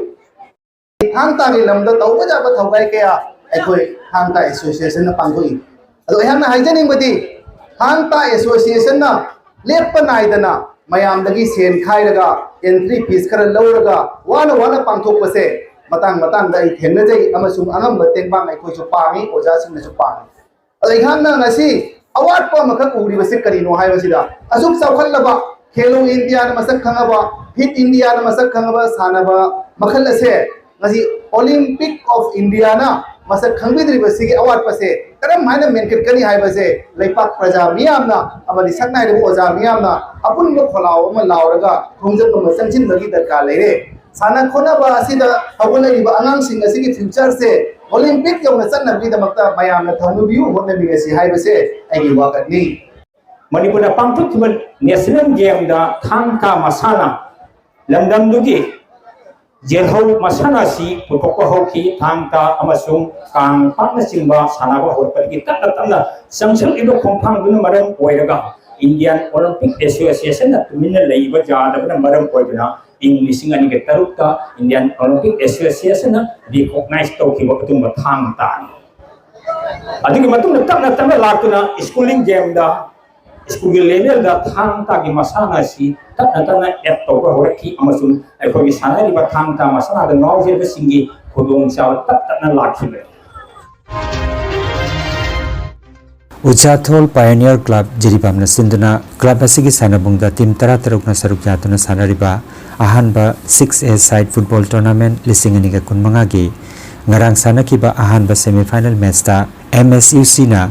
ꯊꯥꯡ ꯇꯥꯒꯤ ꯂꯝꯗ ꯇꯧꯕ ꯌꯥꯕ ꯊꯧꯒꯥꯏ ꯀꯌꯥ ꯑꯩꯈꯣꯏ ꯊꯥꯡ ꯇꯥ ꯑꯦꯁꯣꯁꯤꯌꯦꯁꯟꯅ ꯄꯥꯡꯊꯣꯛꯏ꯫ ꯑꯗꯣ ꯑꯩꯍꯥꯛꯅ ꯍꯥꯏꯖꯅꯤꯡꯕꯗꯤ ꯊꯥꯡ ꯇꯥ ꯑꯦꯁꯣꯁꯤꯌꯦꯁꯟꯅ ꯂꯦꯞꯄ ꯅꯥꯏꯗꯅ ꯃꯌꯥꯝꯗꯒꯤ ꯁꯦꯟ ꯈꯥꯏꯔꯒ ꯑꯦꯟꯇ꯭ꯔꯤ ꯐꯤꯁ ꯈꯔ ꯂꯧꯔꯒ ꯋꯥꯅ ꯋꯥꯅ ꯄꯥꯡꯊꯣꯛꯄꯁꯦ ꯃꯇꯥꯡ ꯃꯇꯥꯡꯗ ꯑꯩ ꯊꯦꯡꯅꯖꯩ ꯑꯃꯁꯨꯡ ꯑꯉꯝꯕ ꯇꯦꯡꯕꯥꯡ ꯑꯩꯈꯣꯏꯁꯨ ꯄꯥꯡꯉꯤ, ꯑꯣꯖꯥꯁꯤꯡꯅꯁꯨ ꯄꯥꯡꯉꯤ꯫ ꯑꯗꯣ ꯑꯩꯍꯥꯛꯅ ꯉꯁꯤ ꯑꯋꯥꯠꯄ ꯑꯃꯈꯛ ꯎꯔꯤꯕꯁꯤ ꯀꯔꯤꯅꯣ ꯍꯥꯏꯕꯁꯤꯗ, ꯑꯁꯨꯛ ꯆꯥꯎꯈꯠꯂꯕ ꯈꯦꯂꯣ ꯏꯟꯗꯤꯌꯥꯅ ꯃꯁꯛ ꯈꯪꯉꯕ, ꯐꯤꯠ ꯏꯟꯗꯤꯌꯥꯅ ꯃꯁꯛ ꯈꯪꯉꯕ ꯁꯥꯟꯅꯕ ꯃꯈꯜ ꯑꯁꯦ ꯉꯁꯤ Olympic of Indiaꯅ ꯃꯁꯛ ꯈꯪꯕꯤꯗ꯭ꯔꯤꯕꯁꯤꯒꯤ ꯑꯋꯥꯠꯄꯁꯦ ꯀꯔꯝ ꯍꯥꯏꯅ ꯃꯦꯟꯈꯠꯀꯅꯤ ꯍꯥꯏꯕꯁꯦ ꯂꯩꯄꯥꯛ ꯄ꯭ꯔꯖꯥ ꯃꯤꯌꯥꯝꯅ ꯑꯃꯗꯤ ꯁꯛꯅꯥꯏꯔꯕ ꯑꯣꯖꯥ ꯃꯤꯌꯥꯝꯅ ꯑꯄꯨꯟꯕ ꯈꯣꯜꯂꯥꯎ ꯑꯃ ꯂꯥꯎꯔꯒ ꯈꯣꯡꯖꯪ ꯑꯃ ꯆꯪꯁꯤꯟꯕꯒꯤ ꯗꯔꯀꯥꯔ ꯂꯩꯔꯦ꯫ ꯁꯥꯟꯅ ꯈꯣꯠꯅꯕ ꯑꯁꯤꯗ ꯍꯧꯒꯠꯂꯛꯂꯤꯕ ꯑꯉꯥꯡꯁꯤꯡ ꯑꯁꯤꯒꯤ ꯐ꯭ꯌꯨꯆꯔꯁꯦ ꯑꯣꯂꯤꯝꯄꯤꯛ ꯌꯧꯅ ꯆꯠꯅꯕꯒꯤꯗꯃꯛꯇ ꯃꯌꯥꯝꯅ ꯊꯧꯅꯕꯤꯌꯨ, ꯍꯣꯠꯅꯃꯤꯟꯅꯁꯤ ꯍꯥꯏꯕꯁꯦ ꯑꯩꯒꯤ ꯋꯥꯀꯠꯅꯤ꯫ ꯃꯅꯤꯄꯨꯔꯗ ꯄꯥꯡꯊꯣꯛꯈꯤꯕ ꯅꯦꯁꯅꯦꯜ ꯒꯦꯝꯗ ꯊꯥꯡ ꯇꯥ ꯃꯁꯥꯟꯅ ꯂꯝꯗꯝꯗꯨꯒꯤ ꯌꯦꯜꯍꯧ ꯃꯁꯥꯟꯅ ꯑꯁꯤ ꯄꯨꯊꯣꯛꯄ ꯍꯧꯈꯤ꯫ ꯊꯥꯡ ꯇꯥ ꯑꯃꯁꯨꯡ ꯀꯥꯡ ꯄꯥꯛꯅꯆꯤꯡꯕ ꯁꯥꯟꯅꯕ ꯍꯧꯔꯛꯄꯗꯒꯤ ꯇꯞꯅ ꯇꯞꯅ ꯆꯪꯁꯤꯜꯂꯛꯂꯤꯕ ꯈꯣꯡꯊꯥꯡꯗꯨꯅ ꯃꯔꯝ ꯑꯣꯏꯔꯒ Indian Olympic Association ꯅ ꯇꯨꯃꯤꯟꯅ ꯂꯩꯕ ꯌꯥꯗꯕꯅ ꯃꯔꯝ ꯑꯣꯏꯗꯨꯅ ꯏꯪ ꯂꯤꯁꯤꯡ ꯑꯅꯤꯒ ꯇꯔꯨꯛꯇ Indian Olympic Association ꯅ recognize ꯇꯧꯈꯤꯕ ꯑꯗꯨꯒꯨꯝꯕ ꯊꯥꯡ ꯇꯥꯅꯤ꯫ ꯑꯗꯨꯒꯤ ꯃꯇꯨꯡꯗ ꯇꯞꯅ ꯇꯞꯅ ꯂꯥꯛꯇꯨꯅ schooling game ꯗ school ꯒꯤ level ꯗ ꯊꯥꯡ ꯇꯥꯒꯤ ꯃꯁꯥꯟꯅ ꯑꯁꯤ ꯇꯞꯅ ꯇꯞꯅ add ꯇꯧꯕ ꯍꯧꯔꯛꯈꯤ ꯑꯃꯁꯨꯡ ꯑꯩꯈꯣꯏꯒꯤ ꯁꯥꯟꯅꯔꯤꯕ ꯊꯥꯡ ꯇꯥ ꯃꯁꯥꯟꯅꯗ ꯉꯥꯎꯖꯔꯤꯕꯁꯤꯡꯒꯤ ꯈꯨꯗꯣꯡꯆꯥꯕ ꯇꯞ ꯇꯞꯅ ꯂꯥꯛꯈꯤꯕꯅꯤ꯫ ꯎꯖꯥꯊꯣꯜ ꯄꯥꯏꯑꯣꯅꯤꯌꯔ ꯀ꯭ꯂꯕ ꯖꯤꯔꯤꯕꯥꯝꯅ ꯁꯤꯟꯗꯨꯅ ꯀ꯭ꯂꯕ ꯑꯁꯤꯒꯤ ꯁꯥꯟꯅꯕꯨꯡꯗ ꯇꯤꯝ ꯇꯔꯥꯇꯔꯨꯛꯅ ꯁꯔꯨꯛ ꯌꯥꯗꯨꯅ ꯁꯥꯟꯅꯔꯤꯕ ꯑꯍꯥꯟꯕ ꯁꯤꯛꯁ ꯑꯦ ꯁꯥꯏꯠ ꯐꯨꯠꯕꯣꯜ ꯇꯣꯔꯅꯥꯃꯦꯟꯠ ꯂꯤꯁꯤꯡ ꯑꯅꯤꯒ ꯀꯨꯟꯃꯉꯥꯒꯤ ꯉꯔꯥꯡ ꯁꯥꯟꯅꯈꯤꯕ ꯑꯍꯥꯟꯕ ꯁꯦꯃꯤꯐꯥꯏꯅꯦꯜ ꯃꯦꯠꯆꯇ ꯑꯦꯝ ꯑꯦꯁ ꯌꯨ ꯁꯤꯅ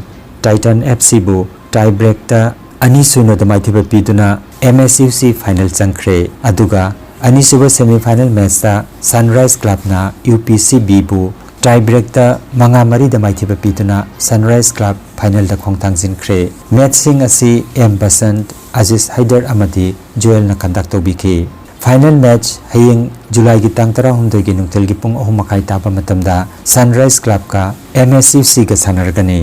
ꯇꯥꯏꯇꯟ ꯑꯦꯐ ꯁꯤꯕꯨ ꯇꯥꯏ ꯕ꯭ꯔꯦꯛꯇ ꯑꯅꯤ ꯁꯨꯏꯅꯗ ꯃꯥꯏꯊꯤꯕ ꯄꯤꯗꯨꯅ ꯑꯦꯝ ꯑꯦꯁ ꯌꯨ ꯁꯤ ꯐꯥꯏꯅꯦꯜ ꯆꯪꯈ꯭ꯔꯦ꯫ ꯑꯗꯨꯒ ꯑꯅꯤꯁꯨꯕ ꯁꯦꯃꯤꯐꯥꯏꯅꯦꯜ ꯃꯦꯠꯆꯇ ꯁꯟꯔꯥꯏꯖ ꯀ꯭ꯂꯕꯅ ꯌꯨ ꯄꯤ ꯁꯤ ꯕꯤꯕꯨ ꯇꯥꯏ ꯕ꯭ꯔꯦꯛꯇ ꯃꯉꯥ ꯃꯔꯤꯗ ꯃꯥꯏꯊꯤꯕ ꯄꯤꯗꯨꯅ ꯁꯟꯔꯥꯏꯖ ꯀ꯭ꯂꯕ ꯐꯥꯏꯅꯦꯜꯗ ꯈꯣꯡꯊꯥꯡ ꯆꯤꯟꯈ꯭ꯔꯦ꯫ ꯃꯦꯠꯆꯁꯤꯡ ꯑꯁꯤ ꯑꯦꯝ ꯕꯁꯟꯠ, ꯑꯖꯤꯖ ꯍꯩꯗꯔ ꯑꯃꯗꯤ ꯖꯨꯑꯦꯜꯅ ꯀꯟꯗꯛ ꯇꯧꯕꯤꯈꯤ꯫ ꯐꯥꯏꯅꯦꯜ ꯃꯦꯠꯆ ꯍꯌꯦꯡ ꯖꯨꯂꯥꯏꯒꯤ ꯇꯥꯡ ꯇꯔꯥꯍꯨꯝꯗꯣꯏꯒꯤ ꯅꯨꯡꯊꯤꯜꯒꯤ ꯄꯨꯡ ꯑꯍꯨꯝ ꯃꯈꯥꯏ ꯇꯥꯕ ꯃꯇꯝꯗ ꯁꯟꯔꯥꯏꯖ ꯀ꯭ꯂꯕꯀ ꯑꯦꯝ ꯑꯦꯁ ꯌꯨ ꯁꯤꯒ ꯁꯥꯟꯅꯔꯒꯅꯤ꯫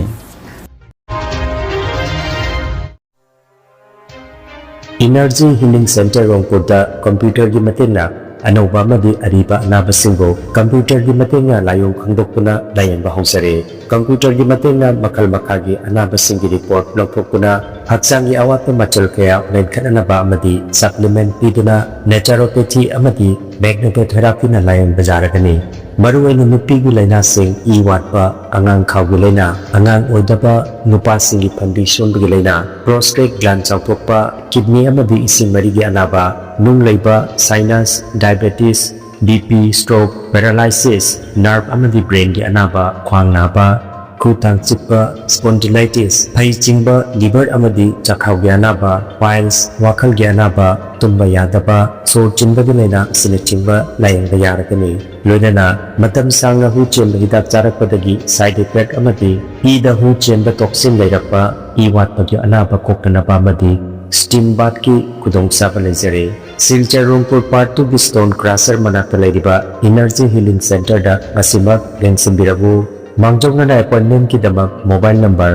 ꯏꯅꯔꯖꯤ ꯍꯤꯂꯤꯡ ꯁꯦꯟꯇꯔ ꯔꯣꯡꯄꯨꯔꯗ ꯀꯝꯄ꯭ꯌꯨꯇꯔꯒꯤ ꯃꯇꯦꯡꯅ ꯑꯅꯧꯕ ꯑꯃꯗꯤ ꯑꯔꯤꯕ ꯑꯅꯥꯕꯁꯤꯡꯕꯨ ꯀꯝꯄ꯭ꯌꯨꯇꯔꯒꯤ ꯃꯇꯦꯡꯅ ꯂꯥꯏꯑꯣꯡ ꯈꯪꯗꯣꯛꯇꯨꯅ ꯂꯥꯌꯦꯡꯕ ꯍꯧꯖꯔꯦ꯫ ꯀꯝꯄ꯭ꯌꯨꯇꯔꯒꯤ ꯃꯇꯦꯡꯅ ꯃꯈꯜ ꯃꯈꯥꯒꯤ ꯑꯅꯥꯕꯁꯤꯡꯒꯤ ꯔꯤꯄꯣꯔꯠ ꯂꯧꯊꯣꯛꯇꯨꯅ ꯍꯛꯆꯥꯡꯒꯤ ꯑꯋꯥꯠꯄ ꯃꯆꯜ ꯀꯌꯥ ꯃꯦꯟꯈꯠꯅꯅꯕ ꯑꯃꯗꯤ ꯁꯄ꯭ꯂꯤꯃꯦꯟꯠ ꯄꯤꯗꯨꯅ ꯅꯦꯆꯨꯔꯣꯄꯦꯊꯤ ꯑꯃꯗꯤ ꯃꯦꯒꯅꯦꯇꯣꯊꯦꯔꯥꯄꯤꯅ ꯂꯥꯌꯦꯡꯕ ꯌꯥꯔꯒꯅꯤ꯫ ꯃꯔꯨꯑꯣꯏꯅ ꯅꯨꯄꯤꯒꯤ ꯂꯥꯏꯅꯥꯁꯤꯡ, ꯏ ꯋꯥꯠꯄ, ꯑꯉꯥꯡ ꯈꯥꯎꯒꯤ ꯂꯥꯏꯅꯥ, ꯑꯉꯥꯡ ꯑꯣꯏꯗꯕ, ꯅꯨꯄꯥꯁꯤꯡꯒꯤ ꯐꯟꯕꯤ ꯁꯣꯟꯕꯒꯤ ꯂꯥꯏꯅꯥ, ꯄ꯭ꯔꯣꯁꯇꯦꯠ ꯒ꯭ꯂꯥꯟ ꯆꯥꯎꯊꯣꯛꯄ, ꯀꯤꯗꯅꯤ ꯑꯃꯗꯤ ꯏꯁꯤꯡ ꯃꯔꯤꯒꯤ ꯑꯅꯥꯕ, ꯅꯨꯡ ꯂꯩꯕ, sinus, diabetes, B P, stroke, paralysis, nerve ꯑꯃꯗꯤ ꯕ꯭ꯔꯦꯟꯒꯤ ꯑꯅꯥꯕ, ꯈ꯭ꯋꯥꯡ ꯅꯥꯕ, ꯈꯨ ꯇꯥꯡ ꯆꯤꯛꯄ, spondylitis, ꯐꯩ ꯆꯤꯡꯕ, liver ꯑꯃꯗꯤ ꯆꯥꯛꯈꯥꯎꯒꯤ ꯑꯅꯥꯕ, piles, ꯋꯥꯈꯜꯒꯤ ꯑꯅꯥꯕ, ꯇꯨꯝꯕ ꯌꯥꯗꯕ, ꯁꯣꯔ ꯆꯤꯟꯕꯒꯤ ꯂꯥꯏꯅꯥ ꯑꯁꯤꯅꯆꯤꯡꯕ ꯂꯥꯌꯦꯡꯕ ꯌꯥꯔꯒꯅꯤ꯫ ꯂꯣꯏꯅꯅ ꯃꯇꯝ ꯁꯥꯡꯅ ꯍꯨ ꯆꯦꯟꯕ ꯍꯤꯗꯥꯛ ꯆꯥꯔꯛꯄꯗꯒꯤ side effect ꯑꯃꯗꯤ ꯏꯗ ꯍꯨ ꯆꯦꯟꯕ toxin ꯂꯩꯔꯛꯄ, ꯏ ꯋꯥꯠꯄꯒꯤ ꯑꯅꯥꯕ ꯀꯣꯛꯇꯅꯕ ꯑꯃꯗꯤ steam bathꯀꯤ ꯈꯨꯗꯣꯡꯆꯥꯕ ꯂꯩꯖꯔꯦ꯫ ꯁꯤꯜꯆꯔ ꯔꯣꯡꯄꯨꯔ Part Twoꯒꯤ Stone Crusher ꯃꯅꯥꯛꯇ ꯂꯩꯔꯤꯕ Energy Healing Centreꯗ ꯉꯁꯤꯃꯛ ꯂꯦꯡꯁꯤꯟꯕꯤꯔꯛꯎ꯫ ꯃꯥꯡꯖꯧꯅꯅ appointmentꯀꯤꯗꯃꯛ mobile number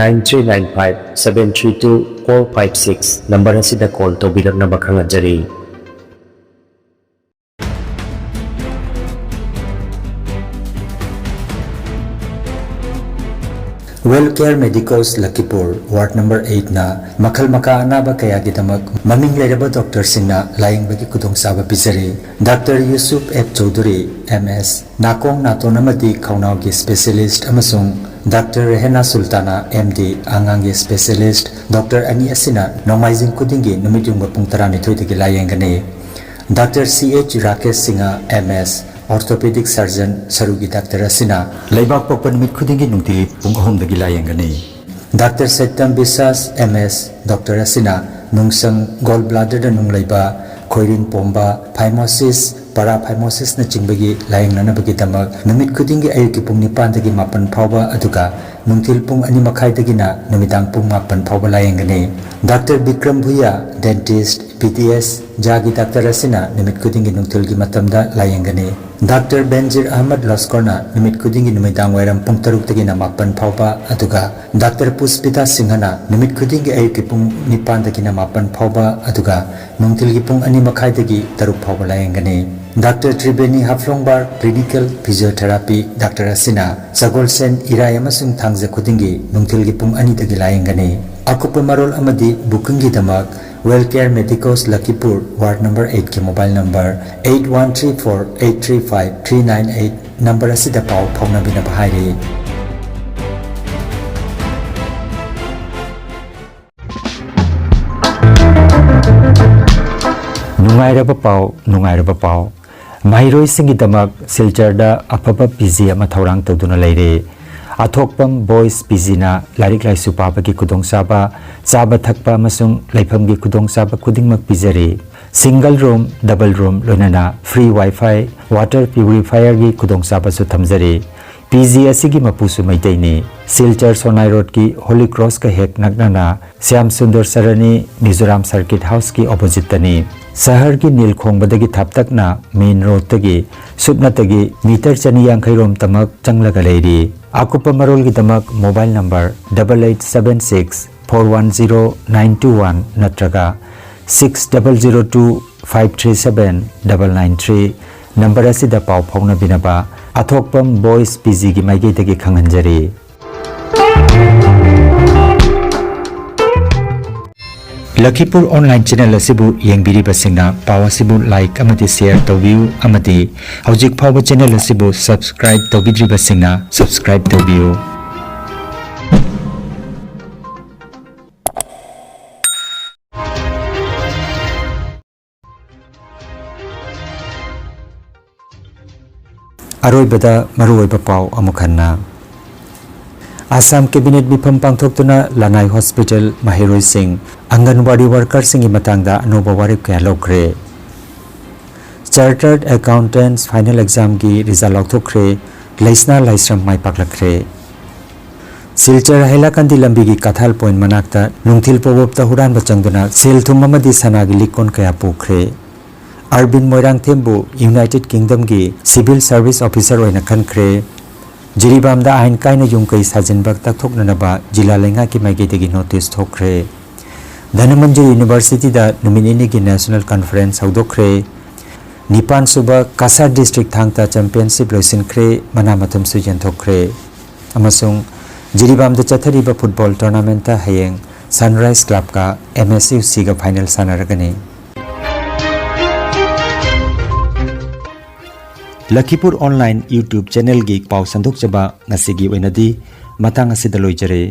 nine three nine five seven three two four five six number ꯑꯁꯤꯗ call ꯇꯧꯕꯤꯔꯛꯅꯕ ꯈꯪꯍꯟꯖꯔꯤ꯫ Well Care Medicos ꯂꯈꯤꯄꯨꯔ, ward number eightꯅ ꯃꯈꯜ ꯃꯈꯥ ꯑꯅꯥꯕ ꯀꯌꯥꯒꯤꯗꯃꯛ ꯃꯃꯤꯡ ꯂꯩꯔꯕ ꯗꯣꯛꯇꯔꯁꯤꯡꯅ ꯂꯥꯌꯦꯡꯕꯒꯤ ꯈꯨꯗꯣꯡꯆꯥꯕ ꯄꯤꯖꯔꯤ꯫ Doctor Yusuf F Chaudhuri, M ꯑꯦꯁ, ꯅꯥꯀꯣꯡ, ꯅꯥꯇꯣꯟ ꯑꯃꯗꯤ ꯈꯧꯅꯥꯎꯒꯤ specialist ꯑꯃꯁꯨꯡ ꯗꯥꯛꯇꯔ ꯔꯦꯍꯦꯅꯥ ꯁꯨꯜꯇꯥꯅꯥ, ꯑꯦꯝ ꯗꯤ, ꯑꯉꯥꯡꯒꯤ specialist꯫ ꯗꯣꯛꯇꯔ ꯑꯅꯤ ꯑꯁꯤꯅ ꯅꯣꯡꯃꯥꯏꯖꯤꯡ ꯈꯨꯗꯤꯡꯒꯤ ꯅꯨꯃꯤꯠ ꯌꯨꯡꯕ ꯄꯨꯡ ꯇꯔꯥꯅꯤꯊꯣꯏꯗꯒꯤ ꯂꯥꯌꯦꯡꯒꯅꯤ꯫ ꯗꯥꯛꯇꯔ ꯁꯤ ꯑꯩꯆ ꯔꯥꯀꯦꯁ ꯁꯤꯡꯍ, ꯑꯦꯝ ꯑꯦꯁ, orthopedic surgeon, ꯁꯔꯨꯒꯤ ꯗꯥꯛꯇꯔ ꯑꯁꯤꯅ ꯂꯩꯕꯥꯛ ꯄꯣꯛꯄ ꯅꯨꯃꯤꯠ ꯈꯨꯗꯤꯡꯒꯤ ꯅꯨꯡꯇꯤꯒꯤ ꯄꯨꯡ ꯑꯍꯨꯝꯗꯒꯤ ꯂꯥꯌꯦꯡꯒꯅꯤ꯫ ꯗꯥꯛꯇꯔ ꯁꯩꯇꯝ ꯕꯤꯁꯥꯁ, ꯑꯦꯝ ꯑꯦꯁ, ꯗꯣꯛꯇꯔ ꯑꯁꯤꯅ ꯅꯨꯡꯁꯪ, gall bladderꯗ ꯅꯨꯡ ꯂꯩꯕ, ꯈꯣꯏꯔꯤꯟ ꯄꯣꯝꯕ, phimosis, paraphimosisꯅꯆꯤꯡꯕꯒꯤ ꯂꯥꯌꯦꯡꯅꯅꯕꯒꯤꯗꯃꯛ ꯅꯨꯃꯤꯠ ꯈꯨꯗꯤꯡꯒꯤ ꯑꯌꯨꯛꯀꯤ ꯄꯨꯡ ꯅꯤꯄꯥꯟꯗꯒꯤ ꯃꯥꯄꯟ ꯐꯥꯎꯕ, ꯑꯗꯨꯒ ꯅꯨꯡꯊꯤꯜ ꯄꯨꯡ ꯑꯅꯤ ꯃꯈꯥꯏꯗꯒꯤꯅ ꯅꯨꯃꯤꯗꯥꯡ ꯄꯨꯡ ꯃꯥꯄꯟ ꯐꯥꯎꯕ ꯂꯥꯌꯦꯡꯒꯅꯤ꯫ Doctor Bikram Bhuyan, dentist, B D S, ꯖꯥꯒꯤ ꯗꯥꯛꯇꯔ ꯑꯁꯤꯅ ꯅꯨꯃꯤꯠ ꯈꯨꯗꯤꯡꯒꯤ ꯅꯨꯡꯊꯤꯜꯒꯤ ꯃꯇꯝꯗ ꯂꯥꯌꯦꯡꯒꯅꯤ꯫ ꯗꯥꯛꯇꯔ ꯕꯦꯟꯖꯤꯔ ꯑꯍꯃꯗ ꯂꯣꯁꯀꯣꯔꯅ ꯅꯨꯃꯤꯠ ꯈꯨꯗꯤꯡꯒꯤ ꯅꯨꯃꯤꯗꯥꯡ ꯋꯥꯏꯔꯝ ꯄꯨꯡ ꯇꯔꯨꯛꯇꯒꯤꯅ ꯃꯥꯄꯟ ꯐꯥꯎꯕ, ꯑꯗꯨꯒ ꯗꯥꯛꯇꯔ ꯄꯨꯁꯄꯤꯇꯥ ꯁꯤꯡꯍꯅ ꯅꯨꯃꯤꯠ ꯈꯨꯗꯤꯡꯒꯤ ꯑꯌꯨꯛꯀꯤ ꯄꯨꯡ ꯅꯤꯄꯥꯟꯗꯒꯤꯅ ꯃꯥꯄꯟ ꯐꯥꯎꯕ, ꯑꯗꯨꯒ ꯅꯨꯡꯊꯤꯜꯒꯤ ꯄꯨꯡ ꯑꯅꯤ ꯃꯈꯥꯏꯗꯒꯤ ꯇꯔꯨꯛ ꯐꯥꯎꯕ ꯂꯥꯌꯦꯡꯒꯅꯤ꯫ Doctor Triveni ꯍꯥꯐꯂꯣꯡꯕꯥꯔ, clinical physiotherapy doctor ꯑꯁꯤꯅ ꯁꯒꯣꯜꯁꯦꯟ, ꯏꯔꯥꯏ ꯑꯃꯁꯨꯡ ꯊꯥꯡꯖ ꯈꯨꯗꯤꯡꯒꯤ ꯅꯨꯡꯊꯤꯜꯒꯤ ꯄꯨꯡ ꯑꯅꯤꯗꯒꯤ ꯂꯥꯌꯦꯡꯒꯅꯤ꯫ ꯑꯀꯨꯞꯄ ꯃꯔꯣꯜ ꯑꯃꯗꯤ bookingꯒꯤꯗꯃꯛ Well Care Medicos ꯂꯈꯤꯄꯨꯔ, ward number eightꯀꯤ mobile number eight one three four eight three five three nine eight number ꯑꯁꯤꯗ ꯄꯥꯎ ꯐꯥꯎꯅꯕꯤꯅꯕ ꯍꯥꯏꯔꯤ꯫ ꯅꯨꯡꯉꯥꯏꯔꯕ ꯄꯥꯎ, ꯅꯨꯡꯉꯥꯏꯔꯕ ꯄꯥꯎ꯫ ꯃꯍꯩꯔꯣꯏꯁꯤꯡꯒꯤꯗꯃꯛ ꯁꯤꯜꯆꯔꯗ ꯑꯐꯕ ꯄꯤ ꯖꯤ ꯑꯃ ꯊꯧꯔꯥꯡ ꯇꯧꯗꯨꯅ ꯂꯩꯔꯦ꯫ ꯑꯊꯣꯛꯄꯝ ꯕꯣꯏꯁ ꯄꯤ ꯖꯤꯅ ꯂꯥꯏꯔꯤꯛ ꯂꯥꯏꯁꯨ ꯄꯥꯕꯒꯤ ꯈꯨꯗꯣꯡꯆꯥꯕ, ꯆꯥꯕ ꯊꯛꯄ ꯑꯃꯁꯨꯡ ꯂꯩꯐꯝꯒꯤ ꯈꯨꯗꯣꯡꯆꯥꯕ ꯈꯨꯗꯤꯡꯃꯛ ꯄꯤꯖꯔꯤ꯫ ꯁꯤꯡꯒꯜ ꯔꯨꯝ, ꯗꯕꯜ ꯔꯨꯝ, ꯂꯣꯏꯅꯅ ꯐ꯭ꯔꯤ ꯋꯥꯏꯐꯥꯏ, ꯋꯥꯇꯔ ꯄ꯭ꯌꯨꯔꯤꯐꯥꯌꯔꯒꯤ ꯈꯨꯗꯣꯡꯆꯥꯕꯁꯨ ꯊꯝꯖꯔꯤ꯫ ꯄꯤ ꯖꯤ ꯑꯁꯤꯒꯤ ꯃꯄꯨꯁꯨ ꯃꯩꯇꯩꯅꯤ꯫ ꯁꯤꯜꯆꯔ ꯁꯣꯅꯥꯏ ꯔꯣꯗꯀꯤ ꯍꯣꯂꯤ ꯀ꯭ꯔꯣꯁꯀ ꯍꯦꯛ ꯅꯛꯅꯅ ꯁ꯭ꯌꯥꯝ ꯁꯨꯟꯗꯔ ꯁꯔꯅꯤ, ꯃꯤꯖꯣꯔꯥꯝ ꯁꯔꯀꯤꯠ ꯍꯥꯎꯁꯀꯤ ꯑꯣꯄꯣꯖꯤꯠꯇꯅꯤ꯫ ꯁꯍꯔꯒꯤ ꯅꯤꯜ ꯈꯣꯡꯕꯗꯒꯤ ꯊꯥꯞꯇꯛꯅ ꯃꯦꯟ ꯔꯣꯗꯇꯒꯤ ꯁꯨꯞꯅꯇꯒꯤ ꯃꯤꯇꯔ ꯆꯅꯤ ꯌꯥꯡꯈꯩ ꯔꯣꯝꯇꯃꯛ ꯆꯪꯂꯒ ꯂꯩꯔꯤ꯫ ꯑꯀꯨꯞꯄ ꯃꯔꯣꯜꯒꯤꯗꯃꯛ mobile number double eight seven six four one zero nine two one ꯅꯠꯇ꯭ꯔꯒ six double zero two five three seven double nine three number ꯑꯁꯤꯗ ꯄꯥꯎ ꯐꯥꯎꯅꯕꯤꯅꯕ ꯑꯊꯣꯛꯄꯝ ꯕꯣꯏꯁ ꯄꯤ ꯖꯤꯒꯤ ꯃꯥꯏꯀꯩꯗꯒꯤ ꯈꯪꯍꯟꯖꯔꯤ꯫ ꯂꯈꯤꯄꯨꯔ ꯑꯣꯟꯂꯥꯏꯟ ꯆꯦꯅꯦꯜ ꯑꯁꯤꯕꯨ ꯌꯦꯡꯕꯤꯔꯤꯕꯁꯤꯡꯅ ꯄꯥꯎ ꯑꯁꯤꯕꯨ ꯂꯥꯏꯛ ꯑꯃꯗꯤ ꯁꯦꯌꯔ ꯇꯧꯕꯤꯌꯨ ꯑꯃꯗꯤ ꯍꯧꯖꯤꯛ ꯐꯥꯎꯕ ꯆꯦꯅꯦꯜ ꯑꯁꯤꯕꯨ ꯁꯕꯁꯀ꯭ꯔꯥꯏꯕ ꯇꯧꯕꯤꯗ꯭ꯔꯤꯕꯁꯤꯡꯅ ꯁꯕꯁꯀ꯭ꯔꯥꯏꯕ ꯇꯧꯕꯤꯌꯨ꯫ ꯑꯔꯣꯏꯕꯗ ꯃꯔꯨꯑꯣꯏꯕ ꯄꯥꯎ ꯑꯃꯨꯛ ꯍꯟꯅ꯫ ꯑꯁꯥꯝ ꯀꯦꯕꯤꯅꯦꯠ ꯃꯤꯐꯝ ꯄꯥꯡꯊꯣꯛꯇꯨꯅ ꯂꯅꯥꯏ ꯍꯣꯁꯄꯤꯇꯥꯜ, ꯃꯍꯩꯔꯣꯏꯁꯤꯡ, ꯑꯪꯒꯟꯋꯥꯗꯤ ꯋꯥꯔꯀꯔꯁꯤꯡꯒꯤ ꯃꯇꯥꯡꯗ ꯑꯅꯧꯕ ꯋꯥꯔꯦꯞ ꯀꯌꯥ ꯂꯧꯈ꯭ꯔꯦ꯫ ꯆꯥꯔꯇꯔꯗ ꯑꯦꯀꯥꯎꯟꯇꯦꯟꯁ ꯐꯥꯏꯅꯦꯜ ꯑꯦꯛꯖꯥꯝꯒꯤ ꯔꯤꯖꯜ ꯂꯥꯎꯊꯣꯛꯈ꯭ꯔꯦ꯫ ꯂꯩꯁꯅꯥ ꯂꯥꯏꯁ꯭ꯔꯝ ꯃꯥꯏ ꯄꯥꯛꯂꯛꯈ꯭ꯔꯦ꯫ ꯁꯤꯜꯆꯔ ꯍꯩꯂꯥꯀꯟꯗꯤ ꯂꯝꯕꯤꯒꯤ ꯀꯊꯥꯜ ꯄꯣꯏꯟ ꯃꯅꯥꯛꯇ ꯅꯨꯡꯊꯤꯜ ꯄꯣꯋꯞꯇ ꯍꯨꯔꯥꯟꯕ ꯆꯪꯗꯨꯅ ꯁꯦꯜ ꯊꯨꯝ ꯑꯃꯗꯤ ꯁꯅꯥꯒꯤ ꯂꯤꯛ ꯀꯣꯟ ꯀꯌꯥ ꯄꯨꯈ꯭ꯔꯦ꯫ ꯑꯔꯕꯤꯟ ꯃꯣꯏꯔꯥꯡꯊꯦꯝꯕꯨ ꯌꯨꯅꯥꯏꯇꯦꯗ ꯀꯤꯡꯗꯝꯒꯤ ꯁꯤꯚꯤꯜ ꯁꯔꯚꯤꯁ ꯑꯣꯐꯤꯁꯥꯔ ꯑꯣꯏꯅ ꯈꯟꯈ꯭ꯔꯦ꯫ ꯖꯤꯔꯤꯕꯥꯝꯗ ꯑꯥꯏꯟ ꯀꯥꯏꯅ ꯌꯨꯝ ꯀꯩ ꯁꯥꯖꯤꯟꯕ ꯇꯛꯊꯣꯛꯅꯅꯕ ꯖꯤꯂꯥ ꯂꯩꯉꯥꯛꯀꯤ ꯃꯥꯏꯀꯩꯗꯒꯤ ꯅꯣꯇꯤꯁ ꯊꯣꯛꯈ꯭ꯔꯦ꯫ ꯙꯅꯃꯟꯖꯨꯔꯤ ꯌꯨꯅꯤꯚꯔꯁꯤꯇꯤꯗ ꯅꯨꯃꯤꯠ ꯅꯤꯅꯤꯒꯤ ꯅꯦꯁꯅꯦꯜ ꯀꯟꯐꯔꯦꯟꯁ ꯍꯧꯗꯣꯛꯈ꯭ꯔꯦ꯫ ꯅꯤꯄꯥꯟ ꯁꯨꯕ ꯀꯁꯥꯔ ꯗꯤꯁꯇ꯭ꯔꯤꯛ ꯊꯥꯡ ꯇꯥ ꯆꯦꯝꯄꯤꯌꯟꯁꯤꯞ ꯂꯣꯏꯁꯤꯟꯈ꯭ꯔꯦ, ꯃꯅꯥ ꯃꯊꯨꯝꯁꯨ ꯌꯦꯟꯊꯣꯛꯈ꯭ꯔꯦ꯫ ꯑꯃꯁꯨꯡ ꯖꯤꯔꯤꯕꯥꯝꯗ ꯆꯠꯊꯔꯤꯕ ꯐꯨꯠꯕꯣꯜ ꯇꯣꯔꯅꯥꯃꯦꯟꯠꯇ ꯍꯌꯦꯡ ꯁꯟꯔꯥꯏꯖ ꯀ꯭ꯂꯕꯀ ꯑꯦꯝ ꯑꯦꯁ ꯌꯨ ꯁꯤꯒ ꯐꯥꯏꯅꯦꯜ ꯁꯥꯟꯅꯔꯒꯅꯤ꯫ ꯂꯈꯤꯄꯨꯔ ꯑꯣꯟꯂꯥꯏꯟ ꯌꯨꯇ꯭ꯌꯨꯕ ꯆꯦꯅꯦꯜꯒꯤ ꯄꯥꯎ ꯁꯟꯗꯣꯛꯆꯕ ꯉꯁꯤꯒꯤ ꯑꯣꯏꯅꯗꯤ ꯃꯇꯥꯡ ꯑꯁꯤꯗ ꯂꯣꯏꯖꯔꯦ꯫